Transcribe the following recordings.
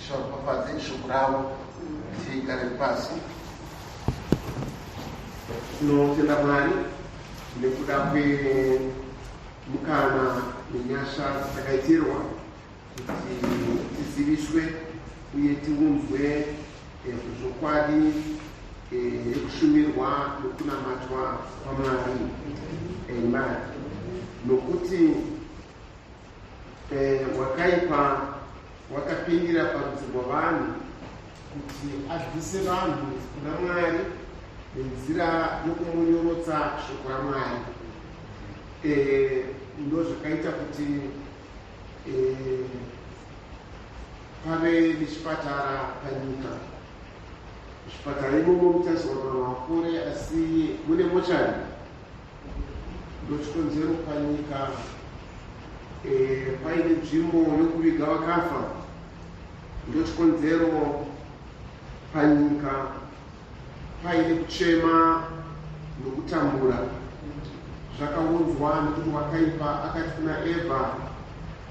Ishe varopafadze shoko ravo. Tigare pasi. Tinotenda Mwari nekuda kwemukana nenyasha dzakaitirwa kuti tiziviswe uye tiunzwe eh, kuzvokwadi eh, yekushumirwa nokunamatwa kwaMwari. Amen. Nokuti eh, wakaipa wakapindira parudzi rwavanhu kuti abvise vanhu kuna Mwari nenzira yokumonyorotsa shoko raMwari. Eh, ndozvakaita kuti eh, pave nechipatara panyika. Muchipatara imomo mutarisirwa vanhu vapore, asi mune mochari. Ndochikonzero panyika eh, paine nzvimbo yokuviga vakafa. Ndochikonzero panyika paine kuchema nokutambura. Zvakaunzwa nekuti wakaipa akati kuna Evha,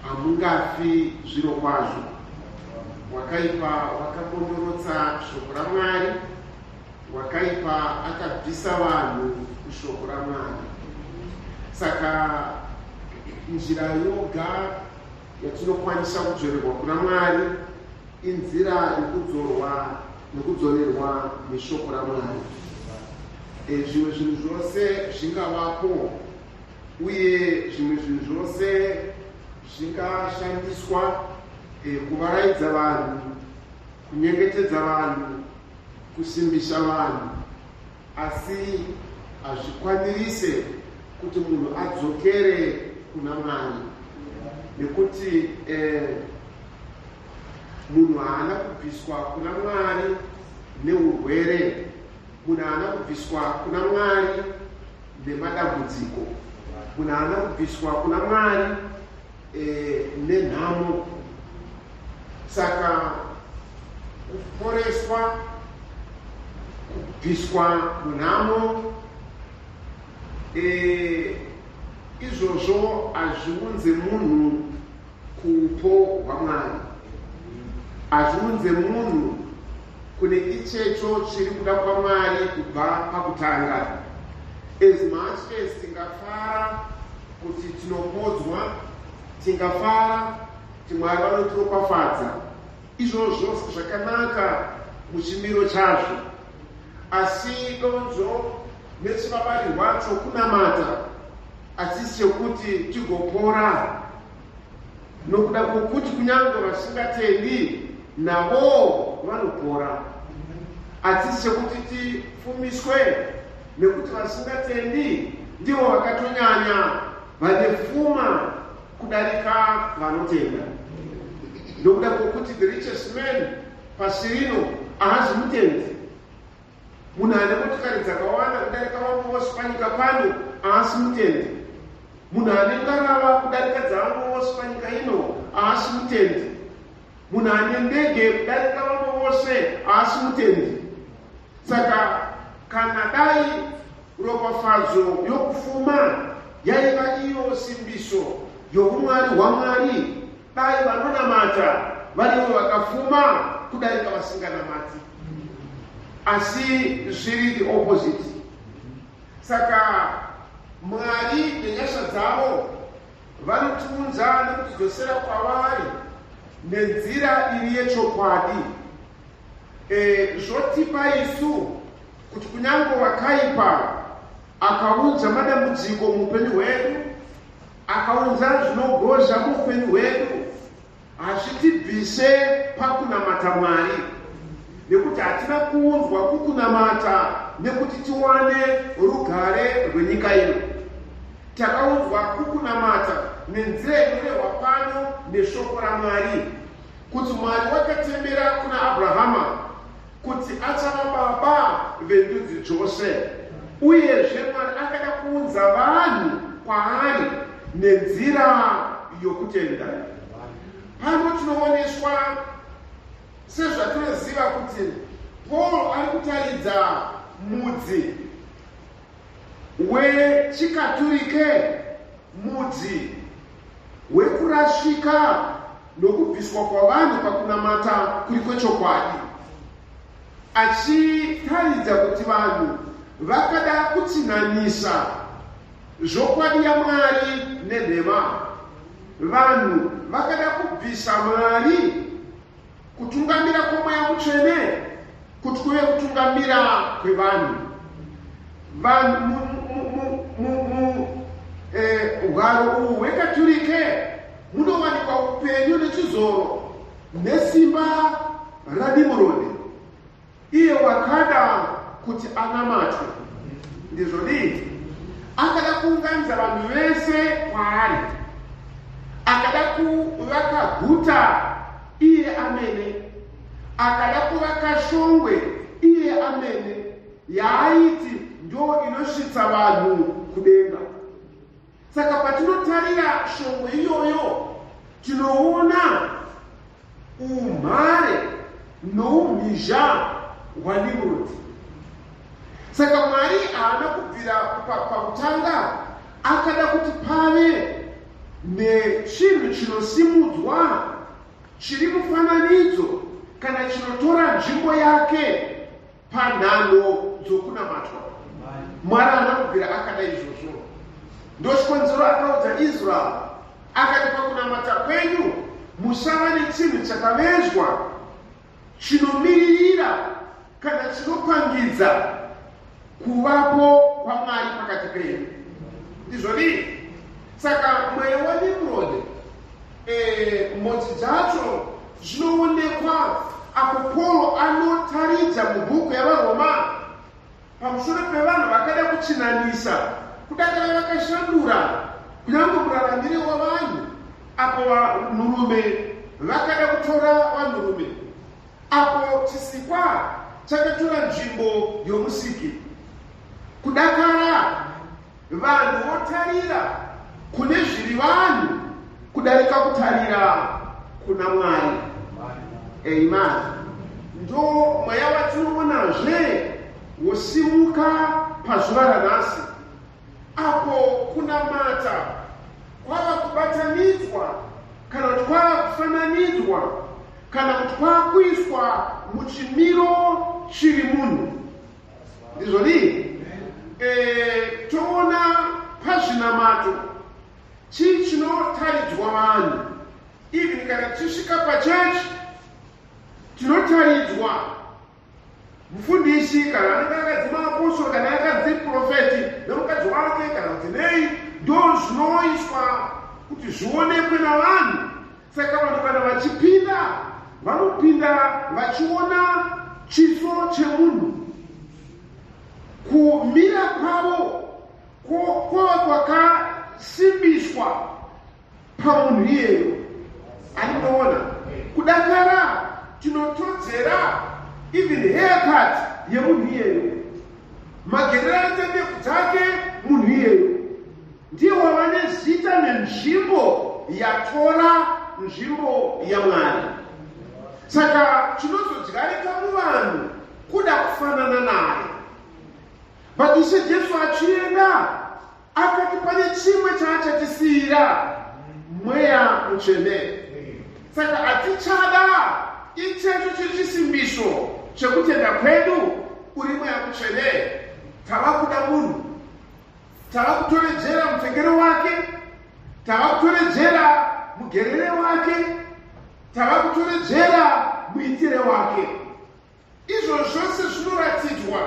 hamungafi zviro kwazvo. Wakaipa wakabondorotsa shoko raMwari. Wakaipa akabvisa vanhu kushoko raMwari. Saka nzira yoga yatinokwanisa kudzorerwa kuna Mwari inzira yokudzorwa nokudzorerwa neshoko raMwari. E, zvimwe zvinhu zvose zvingavapo uye zvimwe zvinhu zvose zvingashandiswa e, kuvaraidza vanhu, kunyengetedza vanhu, kusimbisa vanhu, asi hazvikwanirise kuti munhu adzokere kuna Mwari, nekuti eh, munhu haana kubviswa kuna Mwari neurwere, munhu haana kubviswa kuna Mwari nemadambudziko, munhu haana kubviswa kuna Mwari eh, nenhamo. Saka kuporeswa, kubviswa munhamo, eh, izvozvo hazviunze munhu kuupo hwaMwari, hazviunze munhu kune ichecho chiri kuda kwaMwari kubva pakutanga. As much as tingafara kuti tinopodzwa, tingafara kuti Mwari vanotiropafadza, izvozvo zvakanaka muchimiro chazvo, asi donzvo nechivabarirwa chokunamata hachisi chekuti tigopora, nokuda kwokuti kunyange vasingatendi navowo vanopora. Hachisi chekuti tipfumiswe, nekuti vasingatendi ndivo vakatonyanya vane fuma kudarika vanotenda, nokuda kwokuti the richest man pasi rino haazi mutendi. Munhu ane motokari dzakawanda kudarika vamwe vose panyika pano haasi mutendi. Munhu ane ngarava kudarika dzavamwe vose panyika ino haasi mutendi. Munhu ane ndege kudarika vamwe vose haasi mutendi. Saka kana dai ropafadzo yokufuma yaiva iyo simbiso youmwari hwaMwari, dai vanonamata varivo vakafuma kudarika vasinganamati. Asi zviri the opposite. Saka Mwari nenyasha dzavo vanotiunza nekutidzosera kwavari nenzira iri yechokwadi. E, zvotipa isu kuti kunyange wakaipa akaunza madambudziko muupenyu hwedu, akaunza zvinogozha muupenyu hwedu, hazvitibvise pakunamata Mwari, nekuti hatina kuunzwa kukunamata nekuti tiwane rugare rwenyika ino. Takaunzwa kukunamata nenzira inorehwa pano neshoko raMwari, kuti Mwari wakatemera kuna Abrahama kuti achava baba vendudzi dzose. Uyezve Mwari akada kuunza vanhu kwaari nenzira yokutenda. Pano tinooneswa sezvatinoziva kuti Paul ari kutaridza mudzi wechiKaturike, mudzi wekurasvika. nokubviswa kwavanhu pakunamata kuri kwechokwadi, achitaridza kuti vanhu vakada kutsinhanisa zvokwadi yaMwari nenhema. Vanhu vakada kubvisa Mwari kutungamira kwoMweya Mutsvene kuti kuve kutungamira kwevanhu. Vanhu muhwaro uhu hweKaturike munowanikwa upenyu nechizoro nesimba raNimurodi, iye wakada kuti anamatwe. Ndizvo dii? Akada kuunganidza vanhu vese kwaari, akada kuvaka guta iye amene, akada kuvaka shongwe iye amene yaaiti ndo inosvitsa vanhu kudenga. Saka patinotarira shongwe iyoyo, tinoona umhare noumhizha hwaNimrodi. Saka Mwari haana kubvira pakutanga akada kuti pave nechinhu chinosimudzwa chiri mufananidzo kana chinotora nzvimbo yake panhano dzokunamatwa. Mwari haana kubvira akada izvozvo. Ndochikonzero akaudza Israel akati, pakunamata kwenyu musava nechinhu chakavezwa chinomiririra kana chinopangidza kuvapo kwaMwari pakati penyu. Ndizvodii? Saka mweya waNimrod, mhodzi dzacho zvinoonekwa apo Paul anotaridza mubhuku yaVaRoma pamusoro pevanhu vakada kuchinanisa kudakara vakashandura kunyange muraramire wavanhu, apo vanhurume vakada kutora vanhurume, apo chisikwa chakatora nzvimbo yomusiki, kudakara vanhu votarira kune zviri vanhu kudarika kutarira kuna Mwari. Amen. Ndo mweya watinoonazve wosimuka pazuva ranhasi, apo kunamata kwava kubatanidzwa kana kuti kwava kufananidzwa kana kuti kwava kuiswa muchimiro chiri munhu. Ndizvo dii? Toona pazvinamato chii chinotaridzwa vanhu. Even kana tichisvika pachechi, tinotaridzwa mufundisi, kana anenge akadzi maapostori kana akadzi profeti nemukadzi wake kana kuti nei, ndo zvinoiswa kuti zvionekwe navanhu. Saka vanhu kana vachipinda, vanopinda vachiona chiso chemunhu. Kumira kwavo kwava kwakasimbiswa pamunhu iyeyo. Andinoona kudakara tinotodzera even haircut yemunhu iyeyo, magerero anoita ndebvu dzake. Munhu iyeyo ndiye wava nezita nenzvimbo yatora nzvimbo yaMwari. Saka chinozodyarika muvanhu kuda kufanana naye. But Ishe Jesu achienda akati pane chimwe chaachatisiyira, Mweya Mutsvene. Saka hatichada ichecho chiri chisimbiso chekutenda kwedu uri Mweya Mutsvene. Tava kuda munhu, tava kutoredzera mupfekero wake, tava kutoredzera mugerere wake, tava kutoredzera muitire wake. Izvo zvose zvinoratidzwa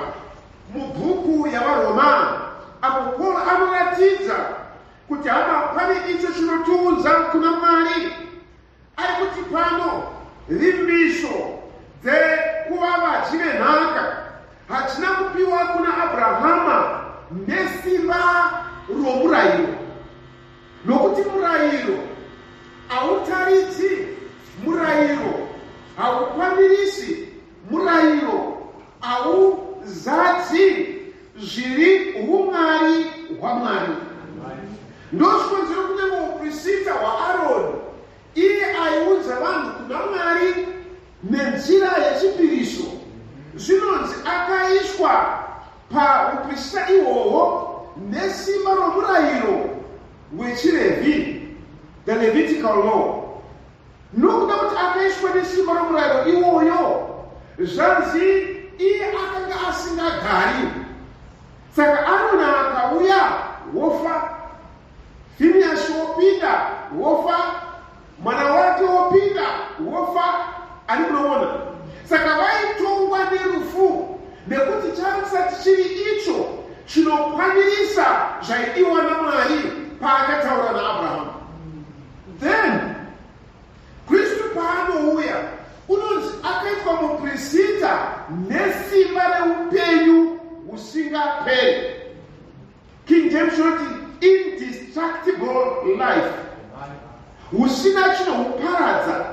mubhuku yaVaRoma, apo Paul anoratidza kuti, hama, pane icho chinotiunza kuna Mwari. Ari kuti pano vimbiso dzekuva vadyi venhaka hadzina kupiwa kuna Abrahama nesimba romurayiro, nokuti murayiro hautaridzi, murayiro haukwanirisi, murayiro hauzadzi zviri umwari hwaMwari. Ndozvikonzero kunyange uprista hwaAroni, iye aiunza vanhu kuna Mwari nenzira yechipiriso, zvinonzi akaiswa pauprista ihwohwo nesimba romurayiro wechiRevhi, the Levitical law. Nokuda kuti akaiswa nesimba romurayiro iwoyo, zvanzi iye akanga asingagari. Saka Aroni akauya wofa, Finiyasi wopinda wofa, mwana wake wopinda wofa. Ari munoona? Saka vaitongwa nerufu nekuti changa chisati chiri icho chinokwanirisa zvaidiwa naMwari paakataura naAbrahamu. Then Kristu paanouya unonzi akaitwa muPrisita nesimba reupenyu husingaperi. King James inoti indestructible life, husina chinohuparadza,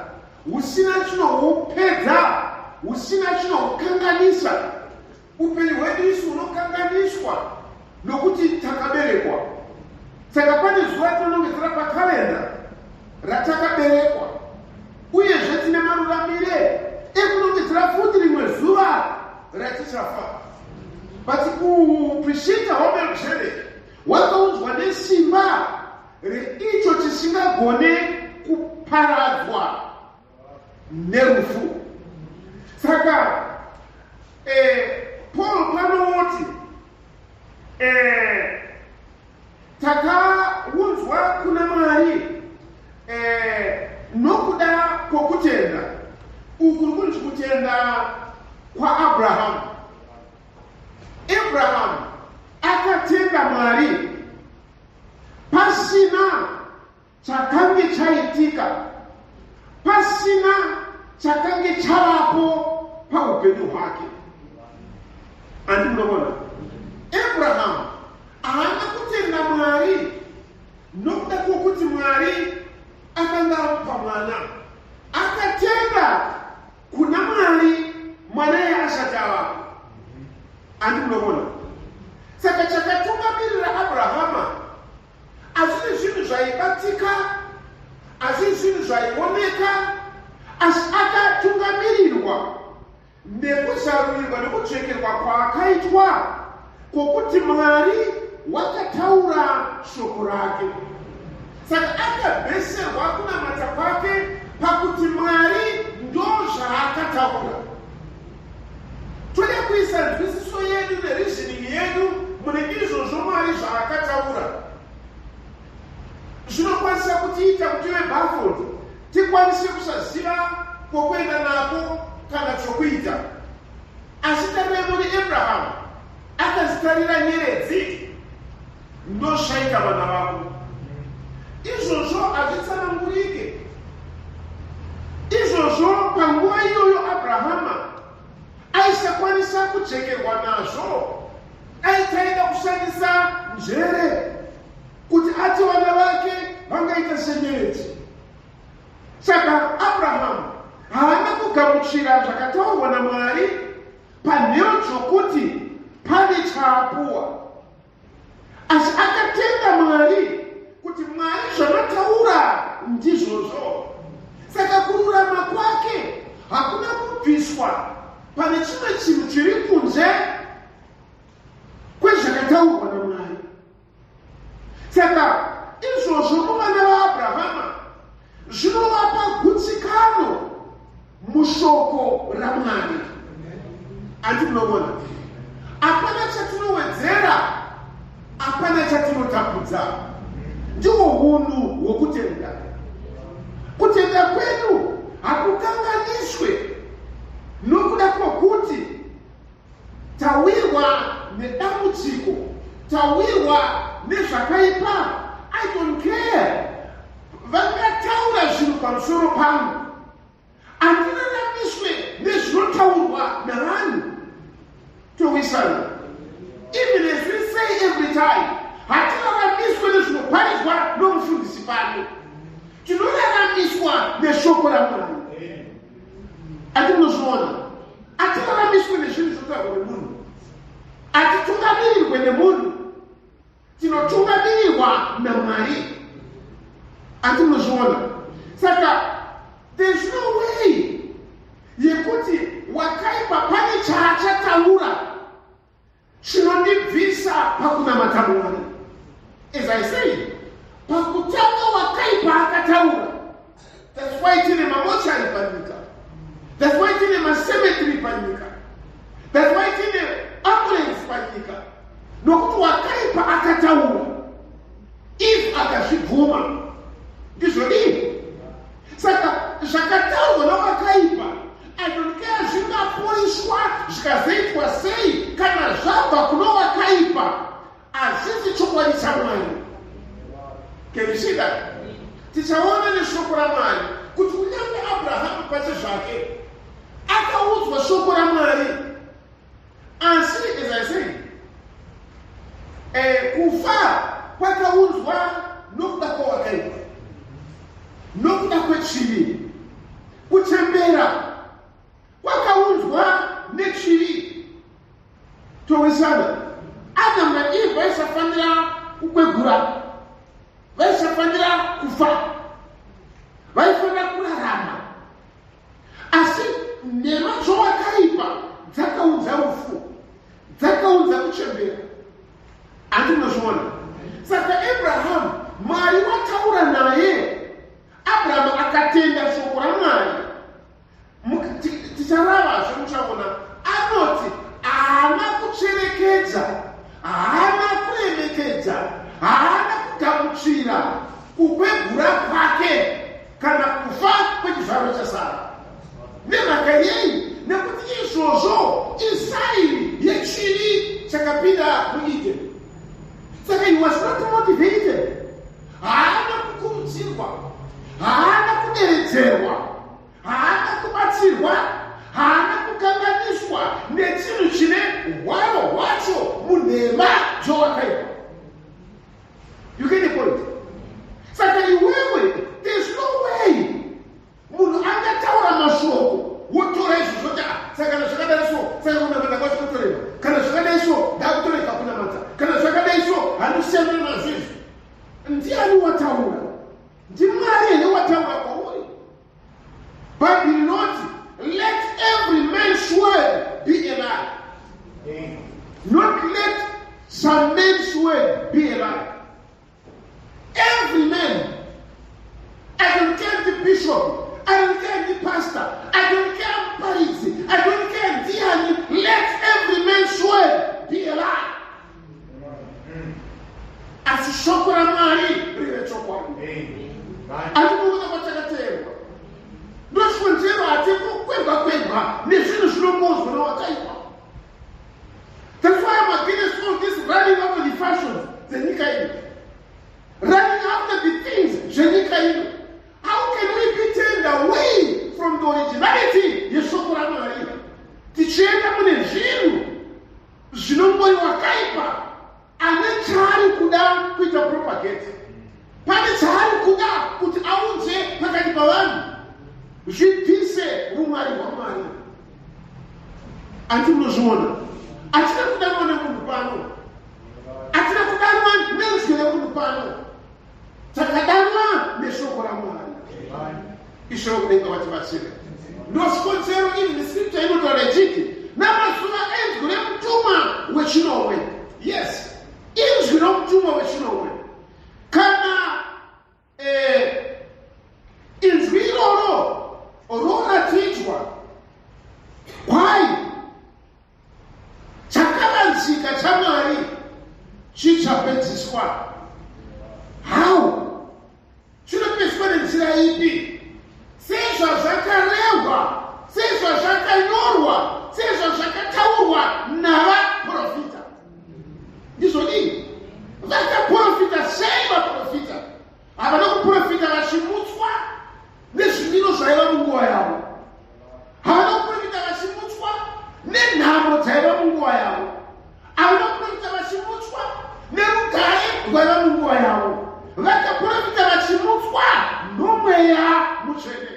husina chinohupedza, husina chinohukanganisa. Upenyu hwedu isu hunokanganiswa nokuti takaberekwa. Saka pane zuva ratinonongedzera pakalenda ratakaberekwa, uyezve tine maruramire ekunongedzera futi rimwe zuva ratichafa. But kuprishita hwaMelkizedeki hwakaunzwa nesimba reicho chisingagone kuparadzwa nerufu. Saka Paul panoti takaunzwa kuna Mwari nokuda kwokutenda uku kunzi kutenda kwaAbrahamu. Abrahamu akatenda Mwari pasina chakange chaitika, pasina chakange chavapo paupenyu hwake. Andi munoona, Abrahamu haana kutenda Mwari nokuda kwokuti Mwari akanga amupa mwana. Akatenda kuna Mwari mwana iye asati avapo. Andi munoona, saka chakatungamirira Abrahama Hazvisi zvinhu zvaibatika, hazvisi zvinhu zvaioneka, asi akatungamirirwa nekuzarurirwa nekudzvekerwa kwaakaitwa kwokuti Mwari wakataura shoko rake. Saka akabheserwa kunamata kwake pakuti Mwari ndozvaakataura. Toda kuisa nzwisiso yedu nereasoning yedu mune izvozvo Mwari zvaakataura. Zvinokwanisa kutiita kuti tive baffled, tikwanise kusaziva kwokuenda nako kana chokuita. Asi tarirai muri Abrahamu akazitarira nyeredzi, ndoshaika vana vako. Izvozvo hazvitsanangurike. Izvozvo panguva iyoyo Abrahama aisakwanisa kujekerwa nazvo. Aitaida kushandisa njere kuti ati vana vake vangaita senyeredzi. Saka Abrahamu haana kugamuchira zvakataurwa naMwari panheo dzokuti pane chaapuwa. Asi akatenda Mwari kuti Mwari zvamataura ndizvozvo. Saka kururama kwake hakuna kubviswa pane chimwe chinhu chiri kunze kwezvakataurwa naMwari. Saka izvozvo kuvana vaAbrahama zvinovapa gutsikano mushoko raMwari. Andi munoona, hapana chatinowedzera, hapana chatinotapudza. Ndihwo hunhu hwokutenda. Kutenda kwedu hakukanganiswe nokuda kwokuti tawirwa nedambudziko, tawirwa nezvakaipa. I don't care, vangataura zvinhu pamusoro pangu, handiraramiswe nezvinotaurwa navanhu. Towisana, even as we say every time, hatiraramiswe nezvinoparidzwa nomufundisi pano, tinoraramiswa neshoko raMwari. Ati munozviona, hatiraramiswe nezvinhu zvinotaurwa nemunhu, hatitungamirirwe nemunhu, tinotungamirirwa naMwari. Ati munozviona, saka there's no way yekuti wakaipa pane chaachataura chinondibvisa pakunamata Mwari. As I say, pakutanga wakaipa akataura. That's why tine mamochari panyika. That's why tine macemetery panyika. That's why tine ambulance panyika. Nokuti wakaipa akataura, if akazvibvuma, ndizvodii? Saka zvakataurwa nowakaipa, I don't care zvingapoliswa zvikazoitwa sei, kana zvabva kuno wakaipa, hazvisi chokwadi chaMwari. Can you see that? Tichaona neshoko raMwari kuti kunyange Abrahamu pache zvake akaudzwa shoko raMwari, asi, as I say, kufa kwakaunzwa nokuda kwawakaipa, nokuda kwechivi. Kuchembera kwakaunzwa nechivi. Towisana, Adamu naEve vaisafanira kukwegura, vaisafanira kufa, vaifanira kurarama, asi nhema dzowakaipa dzakaunza rufu, dzakaunza kuchembera. Handi munozviona? Saka Abrahamu, Mwari wataura naye, Abrahamu akatenda shoko raMwari. Ticharavazve, muchaona anoti haana kucherekedza, haana kuremekedza, haana kugamuchira kukwegura kwake kana kufa kwechizvarwa chaSara. Nemhaka yei? Nekuti izvozvo isign yechivi chakapinda muEden. Saka he was not motivated, haana kukurudzirwa, haana kuderedzerwa, haana kubatsirwa, haana kukanganiswa nechinhu chine hwaro hwacho munhema dzowakaipa. You get the point? Saka iwewe, there's no way munhu angataura mashoko, wotora izvozvo ti, "Ah, saka kana zvakadai so, saka kunamata kwacho kutoreva. Kana zvakadai so, ndakutorega kunamata. Kana zvakadai so, handisiyana nazvo izvi." Ndiani wataura? NdiMwari here wataura kwauri? Bhaibheri rinoti, "Let every man's word be a lie," not "let some man's word be a lie." Every man. I don't care the bishop, I don't care the pastor, I don't care muparidzi, I don't care ndiani. Let every man's word be a lie, asi shoko raMwari rive chokwadi. Hatikuona kwatakateerwa? Ndochikonzero hatikukwegwa kwegwa nezvinhu zvinongozwa nawakaipa. That's why I'm against all this running after the fashions dzenyika ino, running after the things zvenyika ino. How can we be turned away from the originality yeshoko raMwari, tichienda mune zvinhu zvinongori wakaipa ane chaari kuda kuita propagate, pane chaari kuda kuti aunze pakati pavanhu, zvibvise rumwari hwaMwari? Andi munozviona? Hatina kudanwa nemunhu pano, hatina kudanwa nenzwi remunhu pano, takadanwa neshoko raMwari. Ishe wekudenga vatibatsire. Ndosikodzero iri nescripture inotaura ichiti namazuva enzwi remutumwa wechinomwe. Yes, inzwi romutumwa wechinomwe. Kana inzwi iroro roratidzwa, kwai chakavanzika chaMwari chichapedziswa. How? Chinopedziswa nenzira ipi? Sezvazvakarehwa, sezvazvakanyorwa, sezvazvakataurwa navaprofita. Ndizvodii? Vakaprofita sei vaprofita? Havana kuprofita vachimutswa nezvimiro zvaiva munguva yavo. Havana kuprofita vachimutswa nenhamo dzaiva munguva yavo. Havana kuprofita vachimutswa nerugare rwaiva munguva yavo. Vakaprofita vachimutswa noMweya Mutsvene.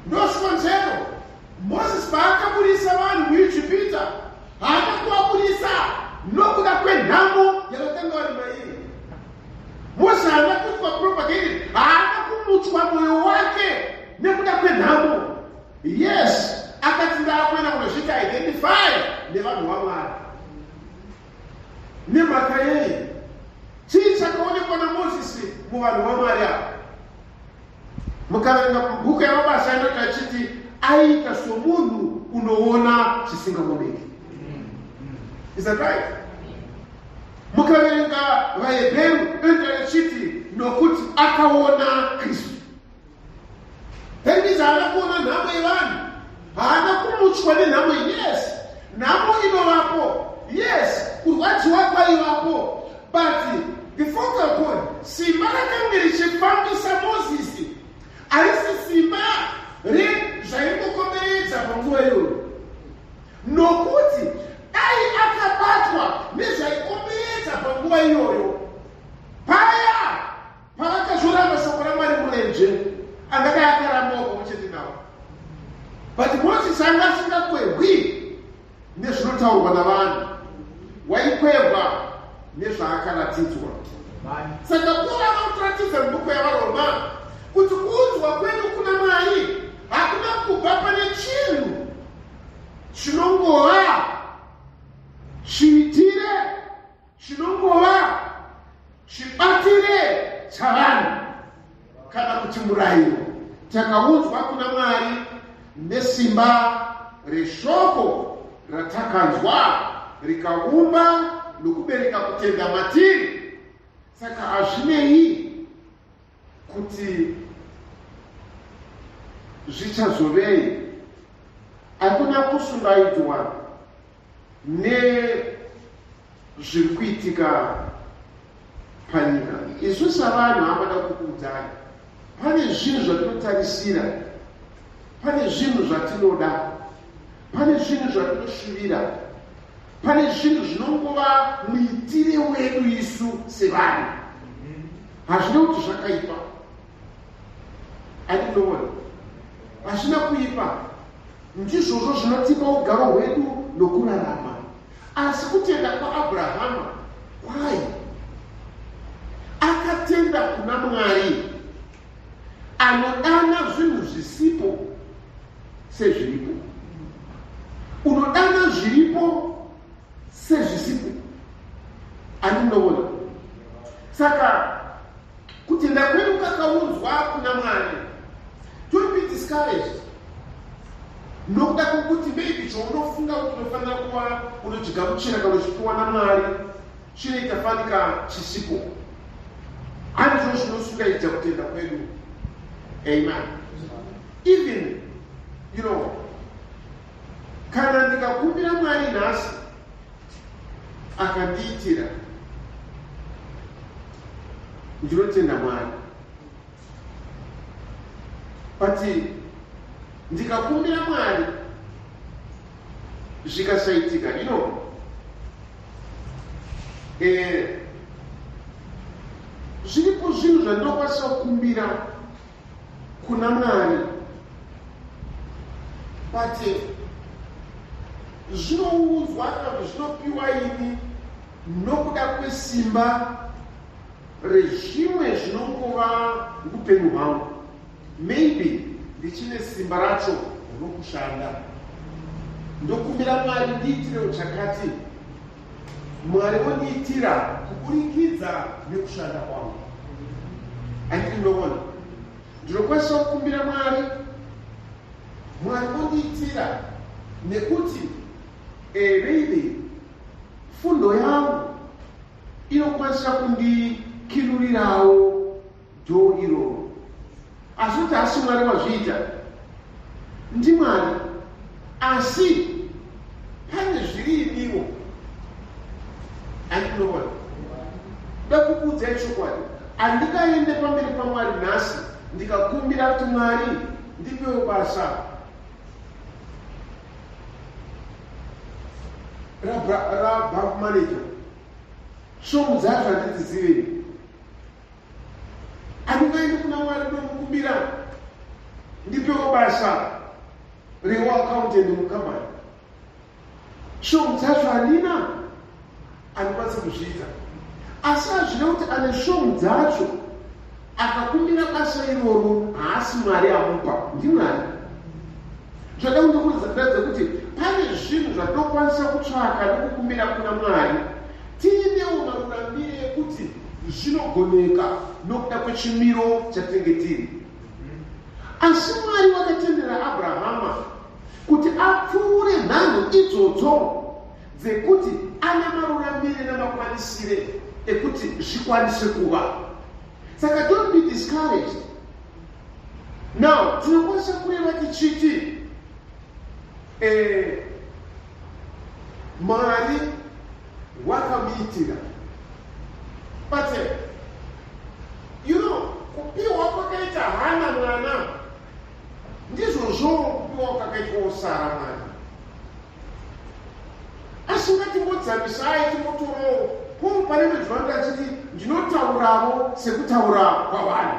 Ndoskonzero Mozisi paakabudisa vanhu muIjipita, haana kuvabudisa nokuda kwenhamo yavakanga vari mairi. Mozisi haana kuitwa propagated, haana kumutswa mwoyo wake nekuda kwenhamo. Yes, akati, "Ndaakuenda kunozviita identify nevanhu vaMwari." Nemhaka yei? Chii chakaonekwa naMozisi muvanhu vaMwari ava? Mukaverenga mubhuku yaMabasa inoti achiti aiita somunhu unoona zvisingaoneki. Is that right? Mukaverenga vaHebheru inoita achiti nokuti akaona Kristu. That means haana kuona nhamo yevanhu, haana kumutswa nenhamo. Yes, nhamo inovapo. Yes, kurwadziwa kwaivapo. But the focal point, simba rakange richifambisa Mozisi harisi simba rezvaingokomberedza panguva iyoyo, nokuti dai akabatwa nezvaikomberedza panguva iyoyo, paya pavakazoramba shoko raMwari murenje, angadai akarambawo pamwe chete navo. But Mozisi anga asingakwehwi nezvinotaurwa navanhu, waikwehwa nezvaakaratidzwa. Saka Pauro anotiratidza mubhuku yaVaRoma kuti kuunzwa kwedu kuna Mwari hakuna kubva pane chinhu chinongova chiitire, chinongova chibatire chavanhu kana kuti murayiro. Takaunzwa kuna Mwari nesimba reshoko ratakanzwa, rikaumba nokubereka kutenda matiri. Saka hazvinei kuti zvichazovei, hakuna kusungaidzwa nezviri kuitika panyika. Isu savanhu, hamada kukuudzai, pane zvinhu zvatinotarisira, pane zvinhu zvatinoda, pane zvinhu zvatinoshuvira, pane zvinhu zvinongova muitire wedu isu sevanhu. Hazvina kuti zvakaipa, andinoona hazvina kuipa, ndizvozvo zvinotipa ugaro hwedu nokurarama. Asi kutenda kwaAbrahama kwai akatenda kuna Mwari anodana zvinhu zvisipo sezviripo, unodana zviripo sezvisipo, andinoona. Saka kutenda kwedu kakaunzwa kuna Mwari. Don't be discouraged nokuda kwokuti maybe chaunofunga kuti unofanira kuva unochigamuchira kana uchipiwa naMwari chinoita fanika chisipo. Handizvo zvinosungaidza kutenda kwedu. Amen. Even kana ndikakumbira Mwari nhasi akandiitira, ndinotenda Mwari. But ndikakumbira Mwari zvikasaitika, zviripo zvinhu zvandinokwanisa kukumbira kuna Mwari, but zvinoudzwa kana kuti zvinopiwa ini nokuda kwesimba rezvimwe zvinongova upenyu hwangu. Maybe ndichine simba racho rokushanda, ndokumbira Mwari ndiitirewo chakati, Mwari wondiitira kuburikidza nekushanda kwangu. Handiti ndinoona ndinokwanisa kukumbira Mwari, Mwari wondiitira nekuti maybe fundo yangu inokwanisa kundikinurirawo door iroro. Asi kuti asi Mwari wazviita ndiMwari, asi pane zviri iniwo. Andinoona da kukuudzai chokwadi, handingaende pamberi paMwari nhasi ndikakumbira kuti Mwari ndipewo basa rabank manager, svomu dzacho handidzizivei. Handingaende kuna Mwari ndomukumbira ndipewo basa reaccountant mukambani, shomu dzacho handina, handikwanisi kuzviita. Asi hazvina kuti ane shomu dzacho akakumbira basa iroro haasi Mwari amupa, ndiMwari. Zvada kundikuratidza kuti pane zvinhu zvatinokwanisa kutsvaka nokukumbira kuna Mwari tiinewo maruramire ekuti zvinogoneka nokuda kwechimiro chatinenge tiri. Asi Mwari wakatendera Abrahama kuti apfuure nhanho idzodzo dzekuti ane maruramire namakwanisire ekuti zvikwanise kuva. Saka don't be discouraged. Now, tinokwanisa kureva tichiti Mwari wakamuitira. But kupiwa kwakaita Hana mwana ndizvozvo kupiwa kwakaitwawo Sara mwana. Asi ngatimbodzamisai timbotorawo Paul pane rimwe achiti ndinotauravo sekutaura kwavanhu.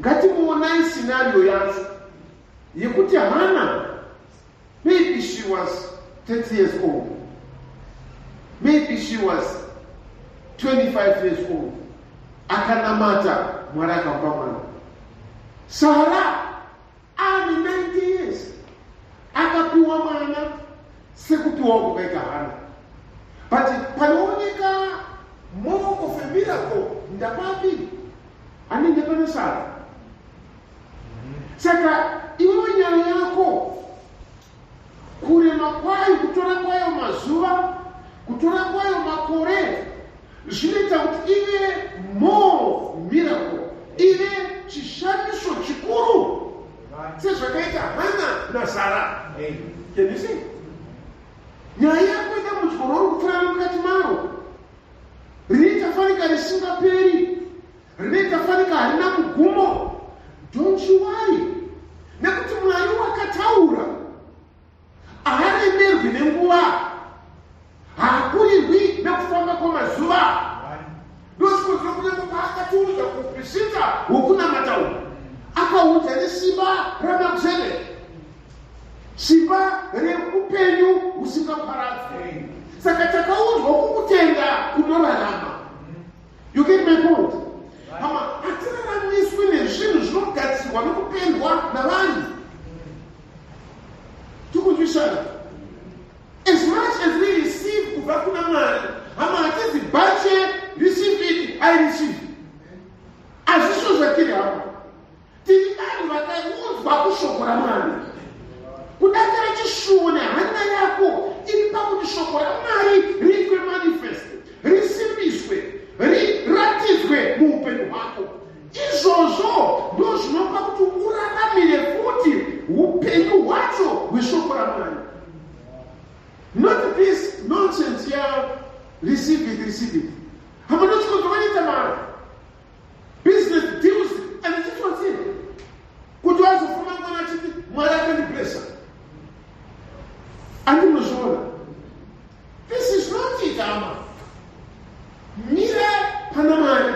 Ngatimuonai scenario yacho yekuti Hana, maybe she was 30 years old, maybe she was 25 years old, akanamata Mwari akamupa mwana. Sara ane 90 years akapiwa mwana sekupiwa kwakaita Hana. But panooneka more of a miracle ndapapi? Anenge pane Sara. Saka iwewe nyaya yako kurema kwayo, kutora kwayo mazuva, kutora kwayo makore, zvinoita kuti ive more miracle, ive chishamiso chikuru sezvakaita Hana naSara. Can you see? Nyaya yako idambudziko rauri kupfuura mukati maro rinoita fanika risingaperi, rinoita fanika harina mugumo. Don't you worry, nekuti Mwari wakataura haaremerwi nenguva, haakurirwi nekufamba kwamazuva. Ndosikodzero kunyange paakatiudza kuuprista hwokunamata uku, akaudza nesimba raMelkizedeki, simba reupenyu husingaparadzwi. Saka takaudzwa kukutenda kunorarama. You get my point? Hama, hatiraramiswi nezvinhu zvinogadzirwa nokupendwa navanhu. Tikunzwisana? As much as we receive kubva kuna Mwari, hama, hatizi bache receive it, I receive. Hazvisvo zvatiri, hama. Tiri vanhu vakaudzwa kushoko raMwari. Kudakara chishuwo nehana yako iri pakuti shoko raMwari riitwe manifest, risimbiswe, riratidzwe muupenyu hwako. Izvozvo ndo zvinopa kuti uraramire futi upenyu hwacho hweshoko raMwari, not this nonsense ya receive it, receive it. Hama, ndochikonzo vanoita mari business deals and chitsotsi kuti vazofuma mwana achiti Mwari akandiblessa. Andinozviona, this is not it, hama. Mira pana Mwari,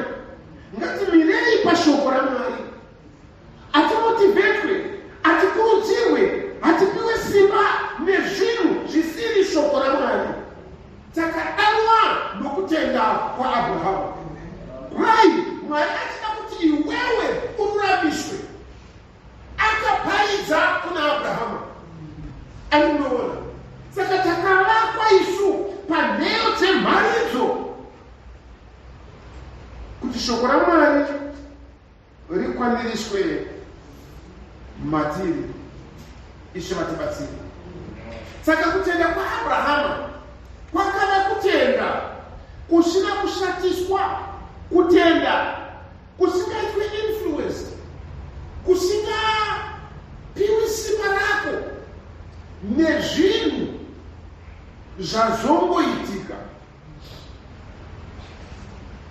ngatimirei pashoko raMwari. Hatimotivetwe, hatikurudzirwe, hatipiwe simba nezvinhu zvisiri shoko raMwari. Takadanwa nokutenda kwaAbrahamu. Why Mwari achida kuti iwewe ururamiswe? Akaparidza kuna Abrahama, andinoona. Saka takavakwa isu panheyo dzemharidzo kuti shoko raMwari rikwaniriswe matiri. Ishe vatibatsire. Saka kutenda kwaAbrahama kwakava kutenda kusina kushatiswa, kutenda kusingaitwi influence, kusingapiwi simba rako nezvinhu zvazongoitika.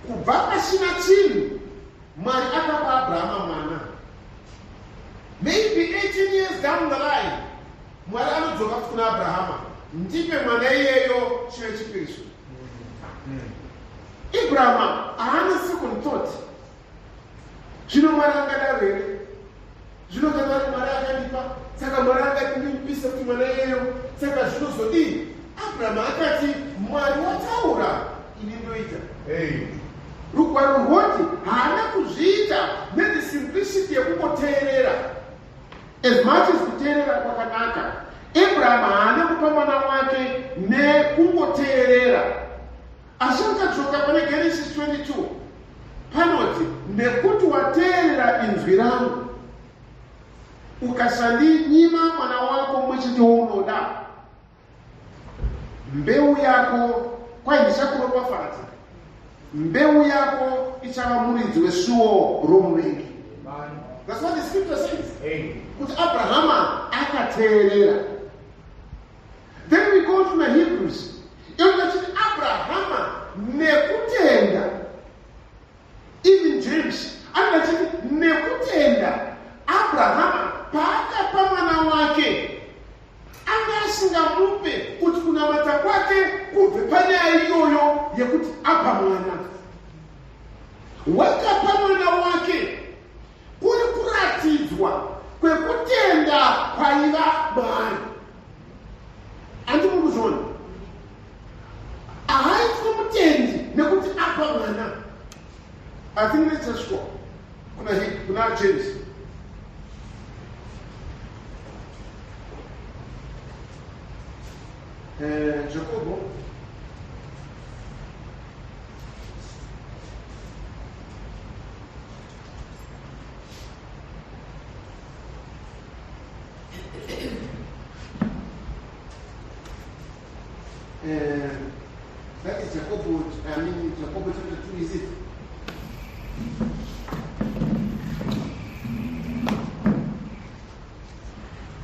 Kubva pasina chinhu, Mwari akapa Abrahama mwana. Maybe 18 years down the line, Mwari anodzoka kuti kuna Abrahama, "Ndipe mwana iyeyo chive chipiriso." Ibrahama haana second thought. Zvino Mwari angadaro here? Zvino kana ari Mwari akandipa, saka Mwari angati ndimupise kuti mwana iyeyo, saka zvinozodii? Abrahama akati, "Mwari wataura, ini ndoita." Rugwaro rwoti haana kuzviita nethe simplicity yekungoteerera. As much as kuteerera kwakanaka, Abraham haana kupa mwana wake nekungoteerera. Asi ukadzoka pane Genesis 22, panoti, "Nekuti wateerera inzwi rangu." Ukasandinyima mwana wako mumwe chete waunoda, mbeu yako kwai ndichakuropafadza, mbeu yako ichava muridzi wesuo romuvengi. That's what the scripture says. Kuti Abrahama akateerera. Then we go to the Hebrews. Inoti Abrahama nekutenda. Even James anoti achiti nekutenda Abrahama paakapa mwana wake anga asingamupe kuti kunamata kwake kubve panyaya iyoyo yekuti apa mwana. Wakapa mwana wake kuri kuratidzwa kwekutenda kwaiva maari. Handi muri kuzviona? Haaitwi mutendi nekuti apa mwana. I think let's just go kuna James. Jacobo. That is Jacob, I mean Jacob chapter 2, is it?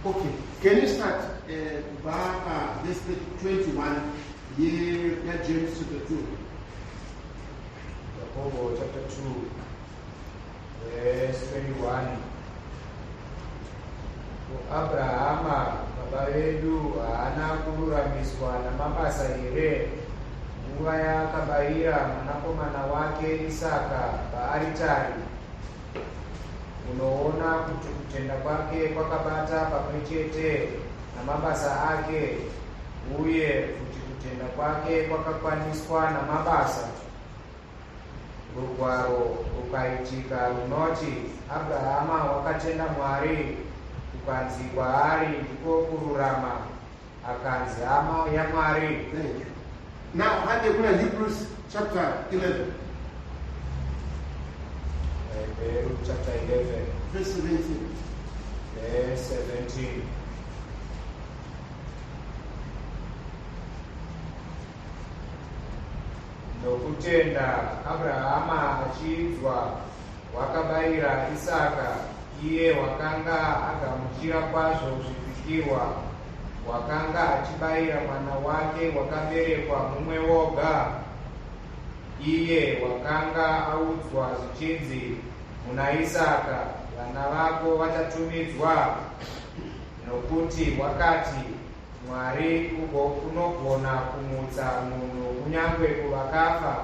Okay, can you start kubva verse 21 ya James chapter 2? Jacob chapter 2, verse 21. Abrahama baba vedu haana kururamiswa namabasa here nguva yaakabayira mwanakomana wake Isaka paaritari? Unoona kuti kutenda kwake kwakabata pamwe chete namabasa ake, uye kuti kutenda kwake kwakakwaniswa namabasa. Rugwaro rukaitika runoti, Abrahama wakatenda Mwari, kukanzi kwaari ndiko kururama, akanzi hama yaMwari. Thank you. Now, hande kuna Hebrews chapter 11. Hebrews chapter 11. Verse 17. Verse 17. Nokutenda Abrahama achiidzwa wakabayira Isaka, iye wakanga agamuchira kwazvo zvipikirwa, wakanga achibayira mwana wake wakaberekwa mumwe woga, iye wakanga audzwa zvichinzi, muna Isaka vana vako vachatumidzwa, nokuti wakati, Mwari unogona kumutsa munhu kunyange kuvakafa.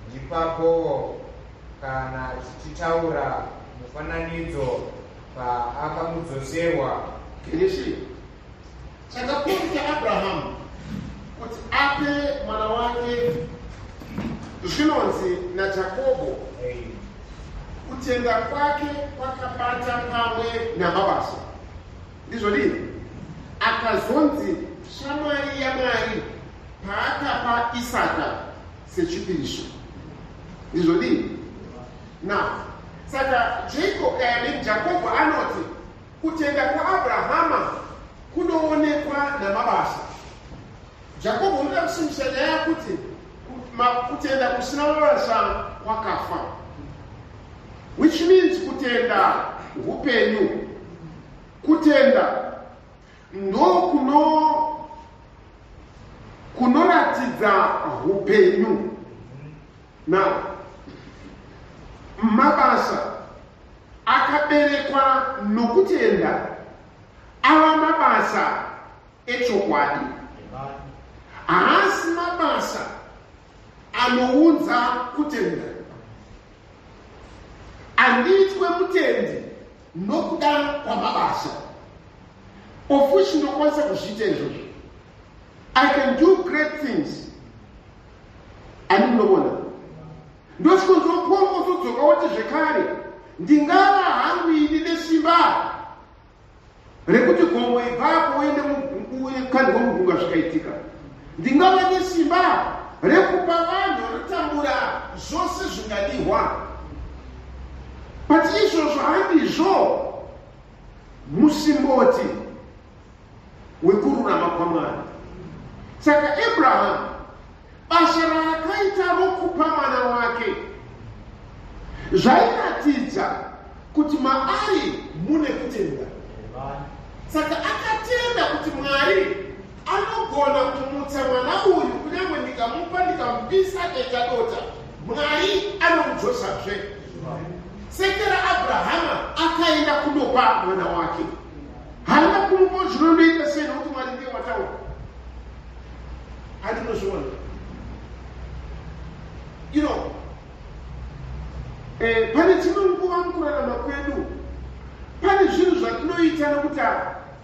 Ndipapowo kana tichitaura mufananidzo paakamudzoserwa. Can you see? Chakaprompt Abraham kuti ape mwana wake zvinonzi naJakobo, kutenda kwake kwakabata pamwe namabasa. Ndizvo dii? Akazonzi shamwari yaMwari paakapa Isaka sechipiriso. Ndizvo dii? Now, saka Jacob, Jacob anoti kutenda kwaAbrahama kunoonekwa namabasa. Jacob unoda kusimbisa nyaya yekuti kutenda kusina mabasa kwakafa, which means kutenda upenyu. Kutenda ndo kunoratidza upenyu. Now, mabasa akaberekwa nokutenda ava mabasa echokwadi. Haasi mabasa anounza kutenda. Handiitwe mutendi nokuda kwamabasa, of which ndinokwanisa kuzviita izvozvo. I can do great things. Ani munoona ndosvikonzwa Paul ozodzoka woti zvekare, ndingava hangu ini nesimba rekuti gomo ibvapo uende kandwa mugungwa zvikaitika, ndingava nesimba rekupa vanhu vanotambura zvose zvingadihwa, but izvozvo handizvo. Musimboti wekururama kwaMwari. Saka Abrahamu basa raakaita rokupa mwana wake zvairatidza kuti maari mune kutenda. Saka akatenda kuti Mwari anogona kumutsa mwana uyu, kunyange ndikamupa ndikamupisa akaita dota, Mwari anomudzosazve. Sekera Abrahama akaenda kunopa mwana wake. Haana kumupa zvinondoita sei nokuti Mwari ndiye wataura. Handinozviona. You know, pane dzimwe nguva mukurarama kwedu pane zvinhu zvatinoita nokuti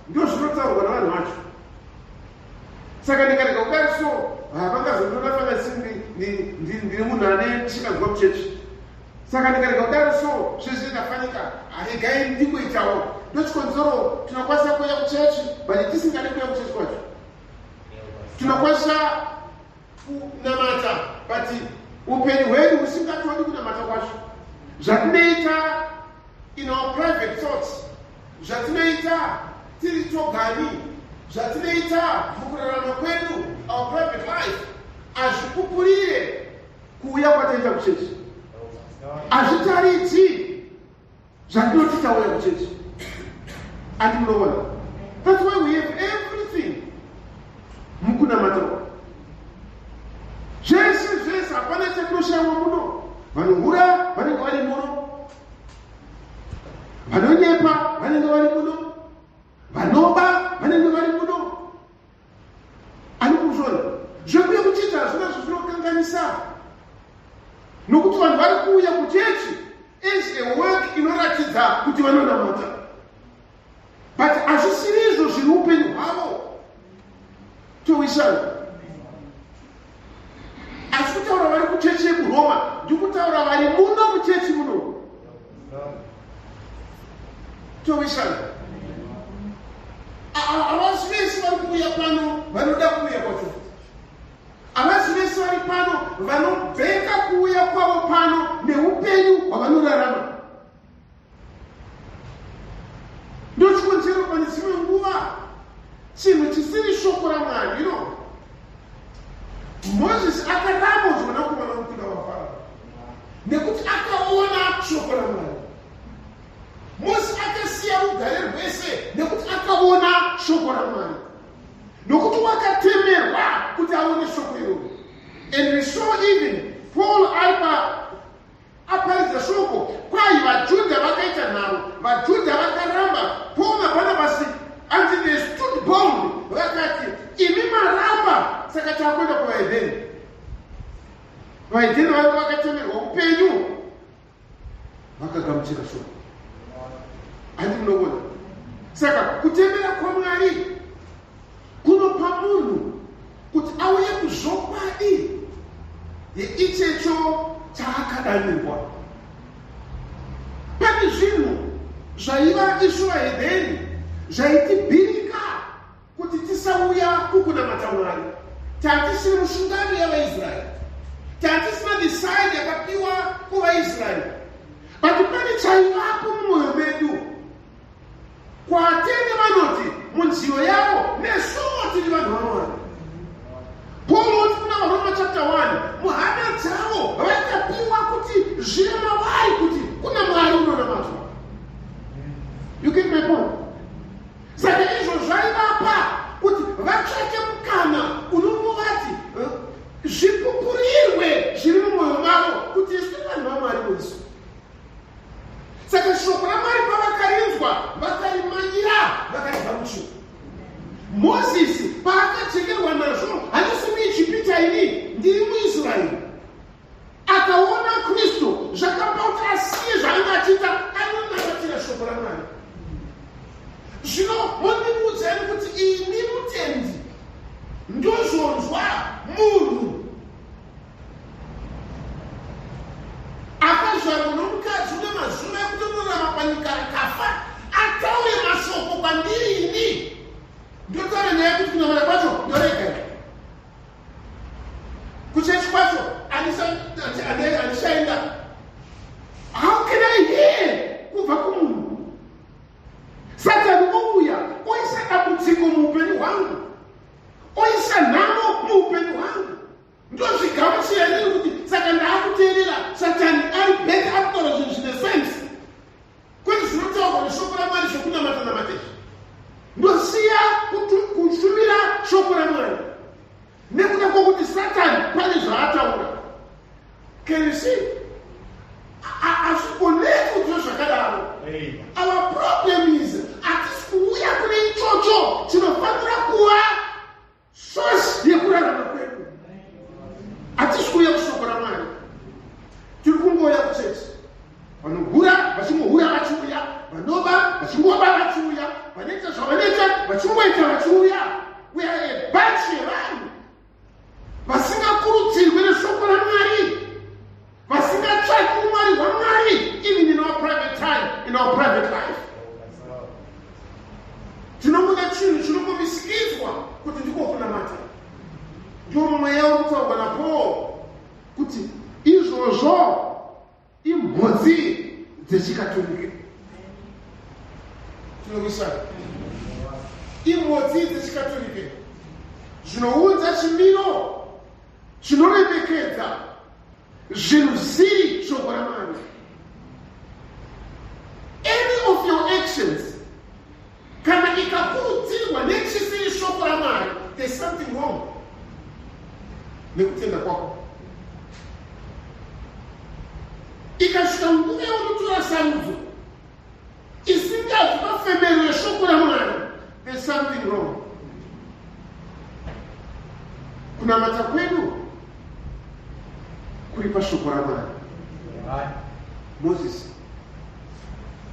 ndo zvinotaurwa navanhu vacho. Saka ndikarega kudai so havangazondiona fana ndiri munhu ane chikanzwa kuchechi. Saka ndikarega kudaro so zvese ndafanika, regai ndingoitawo. Ndochikonzero tinokwanisa kuuya kuchechi but tisingade kuuya kuchechi kwacho. Tinokwanisa kunamata but upenyu hwedu husingatodi kunamata kwacho. Zvatinoita in our private thoughts, zvatinoita tiri togani, zvatinoita mukurarama kwedu, our private life, hazvipupurire kuuya kwataita kuchechi. Hazvitaridzi zvatinoti tauya kuchechi. Ati munoona, that's why we have everything mukunamata. Zvese zvese, hapana chatinoshayiwa muno. Vanohura vanenge vari muno, vanonyepa vanenge vari muno, vanoba vanenge vari muno. Ani kuzvona zvekuya kuchechi hazvina zvazvinokanganisa, nokuti vanhu vari kuuya kuchechi is a work inoratidza kuti vanonamata, but hazvisiri izvo zviri upenyu hwavo. Towisana. Asi kutaura vari kuchechi yekuRoma, ndikutaura vari muno muchechi muno. Towisana. Havasi vese vari kuuya pano vanoda kuuya kwacho. Havasi vese vari pano vanobheka kuuya kwavo pano neupenyu hwavanorarama. Ndochikonzero pane dzimwe nguva chinhu chisiri shoko raMwari. You know, Mozisi akaramba kuti mwanakomana womukunda waFarao nekuti akaona shoko raMwari. Mozisi akasiya rugare rwese nekuti akaona shoko raMwari, nokuti wakatemerwa kuti aone shoko iroro. And we saw even Paul aipa aparidza shoko, kwai vaJudha vakaita nharo, vaJudha vakaramba. Paul naBhanabhasi anzi they stood bold, vakati, "Imi maramba, saka taakuenda kuvahedheni." Vahedheni vanga vakatemerwa upenyu vakagamuchira shoko. Handi munoona? Saka kutemera kwaMwari kunopa munhu kuti auye kuzvokwadi yeichecho chaakadanirwa. Pane zvinhu zvaiva isu vahedheni zvaitibhirika kuti tisauya kukunamata Mwari. Tatisiri musungano yavaIsraeri, tatisina the sign yakapiwa kuvaIsraeri, but pane chaivapo mumwoyo medu. Kwatene vanoti munziyo yavo, nesuwo tiri vanhu vaMwari. Paul oti kuna vaRoma chapter 1, muhana dzavo vakapiwa kuti zvive mavari kuti kuna Mwari unonamatwa. You get my point? Saka izvo zvaivapa kuti vatsvake mukana unomovati zvipupurirwe zviri mumwoyo mavo kuti isu tiri vanhu vaMwari wesu. Saka shoko raMwari pavakarinzwa, vakarimanyira, vakarigamuchira. Mozisi paakachekerwa nazvo, handisi muIjipita ini, ndiri muIsraeri, akaona Kristu, zvakapa kuti asiye zvaanga achiita, anonamatira shoko raMwari. Zvino mondiudzani kuti ini mutendi ndozonzwa munhu akazvarwa nomukadzi une mazuva ekutonorarama panyika akafa ataure mashoko kwandiri, ini ndotaura nyaya yekuti kunamata kwacho ndorega, kuchechi kwacho handichaenda? How can I hear kubva kumunhu? Satani. hwangu, oisa nhamo muupenyu hwangu. Ndozvigamuchira ndiri kuti saka ndaakuteerera Satani ari better, akutaura zvinhu zvine sense, kwete zvinotaurwa neshoko raMwari zvokunamata namata izvi. Ndosiya kushumira shoko raMwari nekuda kwokuti Satani pane zvaataura. Can you see? Hazvigoneki kuti zvakadaro. Our problem is hatisi kuuya kune ichocho chinofanira kuva source yekurarama kwedu. Hatisi kuuya kushoko raMwari, tiri kungouya kuchechi. Vanohura vachingohura vachiuya, vanoba vachingoba vachiuya, vanoita zvavanoita vachingoita vachiuya. We are a bunch yevanhu vasingakurudzirwi neshoko raMwari, vasingatsvaki umwari hwaMwari, even in our private time, in our private life. Tinongoda chinhu chinongomisikidzwa kuti ndiko kunamata. Ndiwo mweya uri kutaurwa naPaul kuti izvozvo imhodzi dzechikatolike. Tinowisana, imhodzi dzechikatolike zvinounza chimiro chinoremekedza zvinhu zvisiri shoko raMwari. Any of your actions, kana ikakurudzirwa nechisiri shoko raMwari, there's something wrong nekutenda kwako. Ikasvika nguva yaunotora sarudzo isingabvi pafemero yeshoko raMwari, there's something wrong. Kunamata kwedu kuri pashoko raMwari. Moses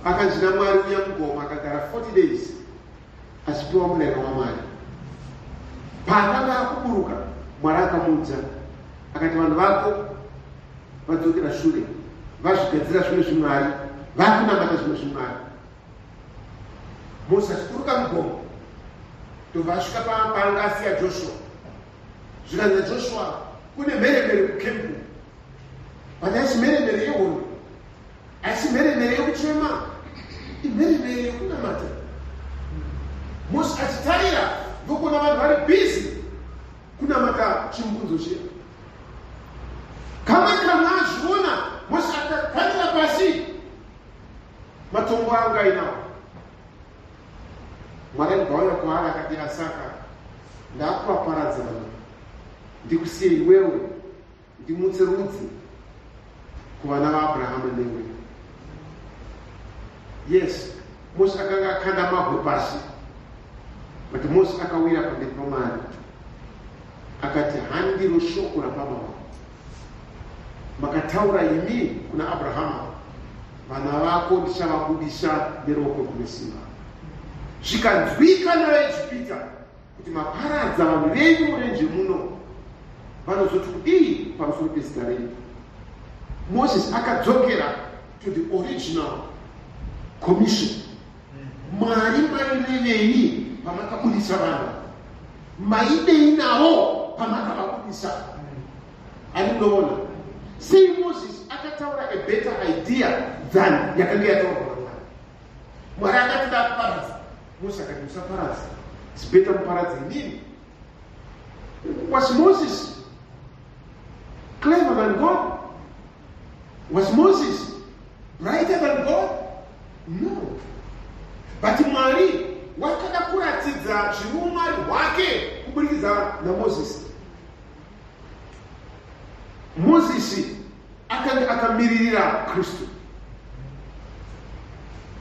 akanzi naMwari, uya mugoma. Akagara 40 days achipiwa murayiro waMwari. Paakanga akuburuka, Mwari akamuudza akati, "Vanhu vako vadzokera shure, vazvigadzira zvimwe zvimwari, vakunamata zvimwe zvimwari." Moses achiburuka mugomo, ndobva asvika paanga asiya Joshua. Zvikanzi naJoshua, "Kune mheremhere kukempu." But haisi mheremhere yehondo, haisi mheremhere yekuchema, imheremhere yekunamata. Moses achitarira, ndokuona vanhu vari busy kunamata chimbunzo chiya. Kamwe kamwe azviona, Moses akakandira pasi matombo anga ainawo. Mwari akabva kwaari akati, "Asaka ndakuvaparadza vanhu, ndikusiye iwewe, ndimutse rudzi kuvana vaAbrahama newe." Yes, Mose akanga akanda mabwe pasi, but Mose akawira pamberi paMwari akati, "Handiro shoko rababa vangu makataura imi kuna Abrahama, 'Vana vako ndichavabudisa neruoko rune simba.' Zvikanzwika navaEjipita kuti maparadza vanhu venyu murenje muno, vanozoti kudii pamusoro pezita renyu?" Moses akadzokera to the original commission. Mwari, mairevei pamakabudisa vanhu? Maidei navo pamakavabudisa? Andinoona sei Moses akataura a better idea than yakanga yataurwa naMwari. Mwari akati, "Ndakuparadza." Moses akati, "Musaparadza, it's better muparadze inini." Was Moses clever than God? Was Moses brighter than God? No, but Mwari wakada kuratidza zviri umwari hwake kuburikidza naMozisi. Mozisi akanga akamiririra Kristu.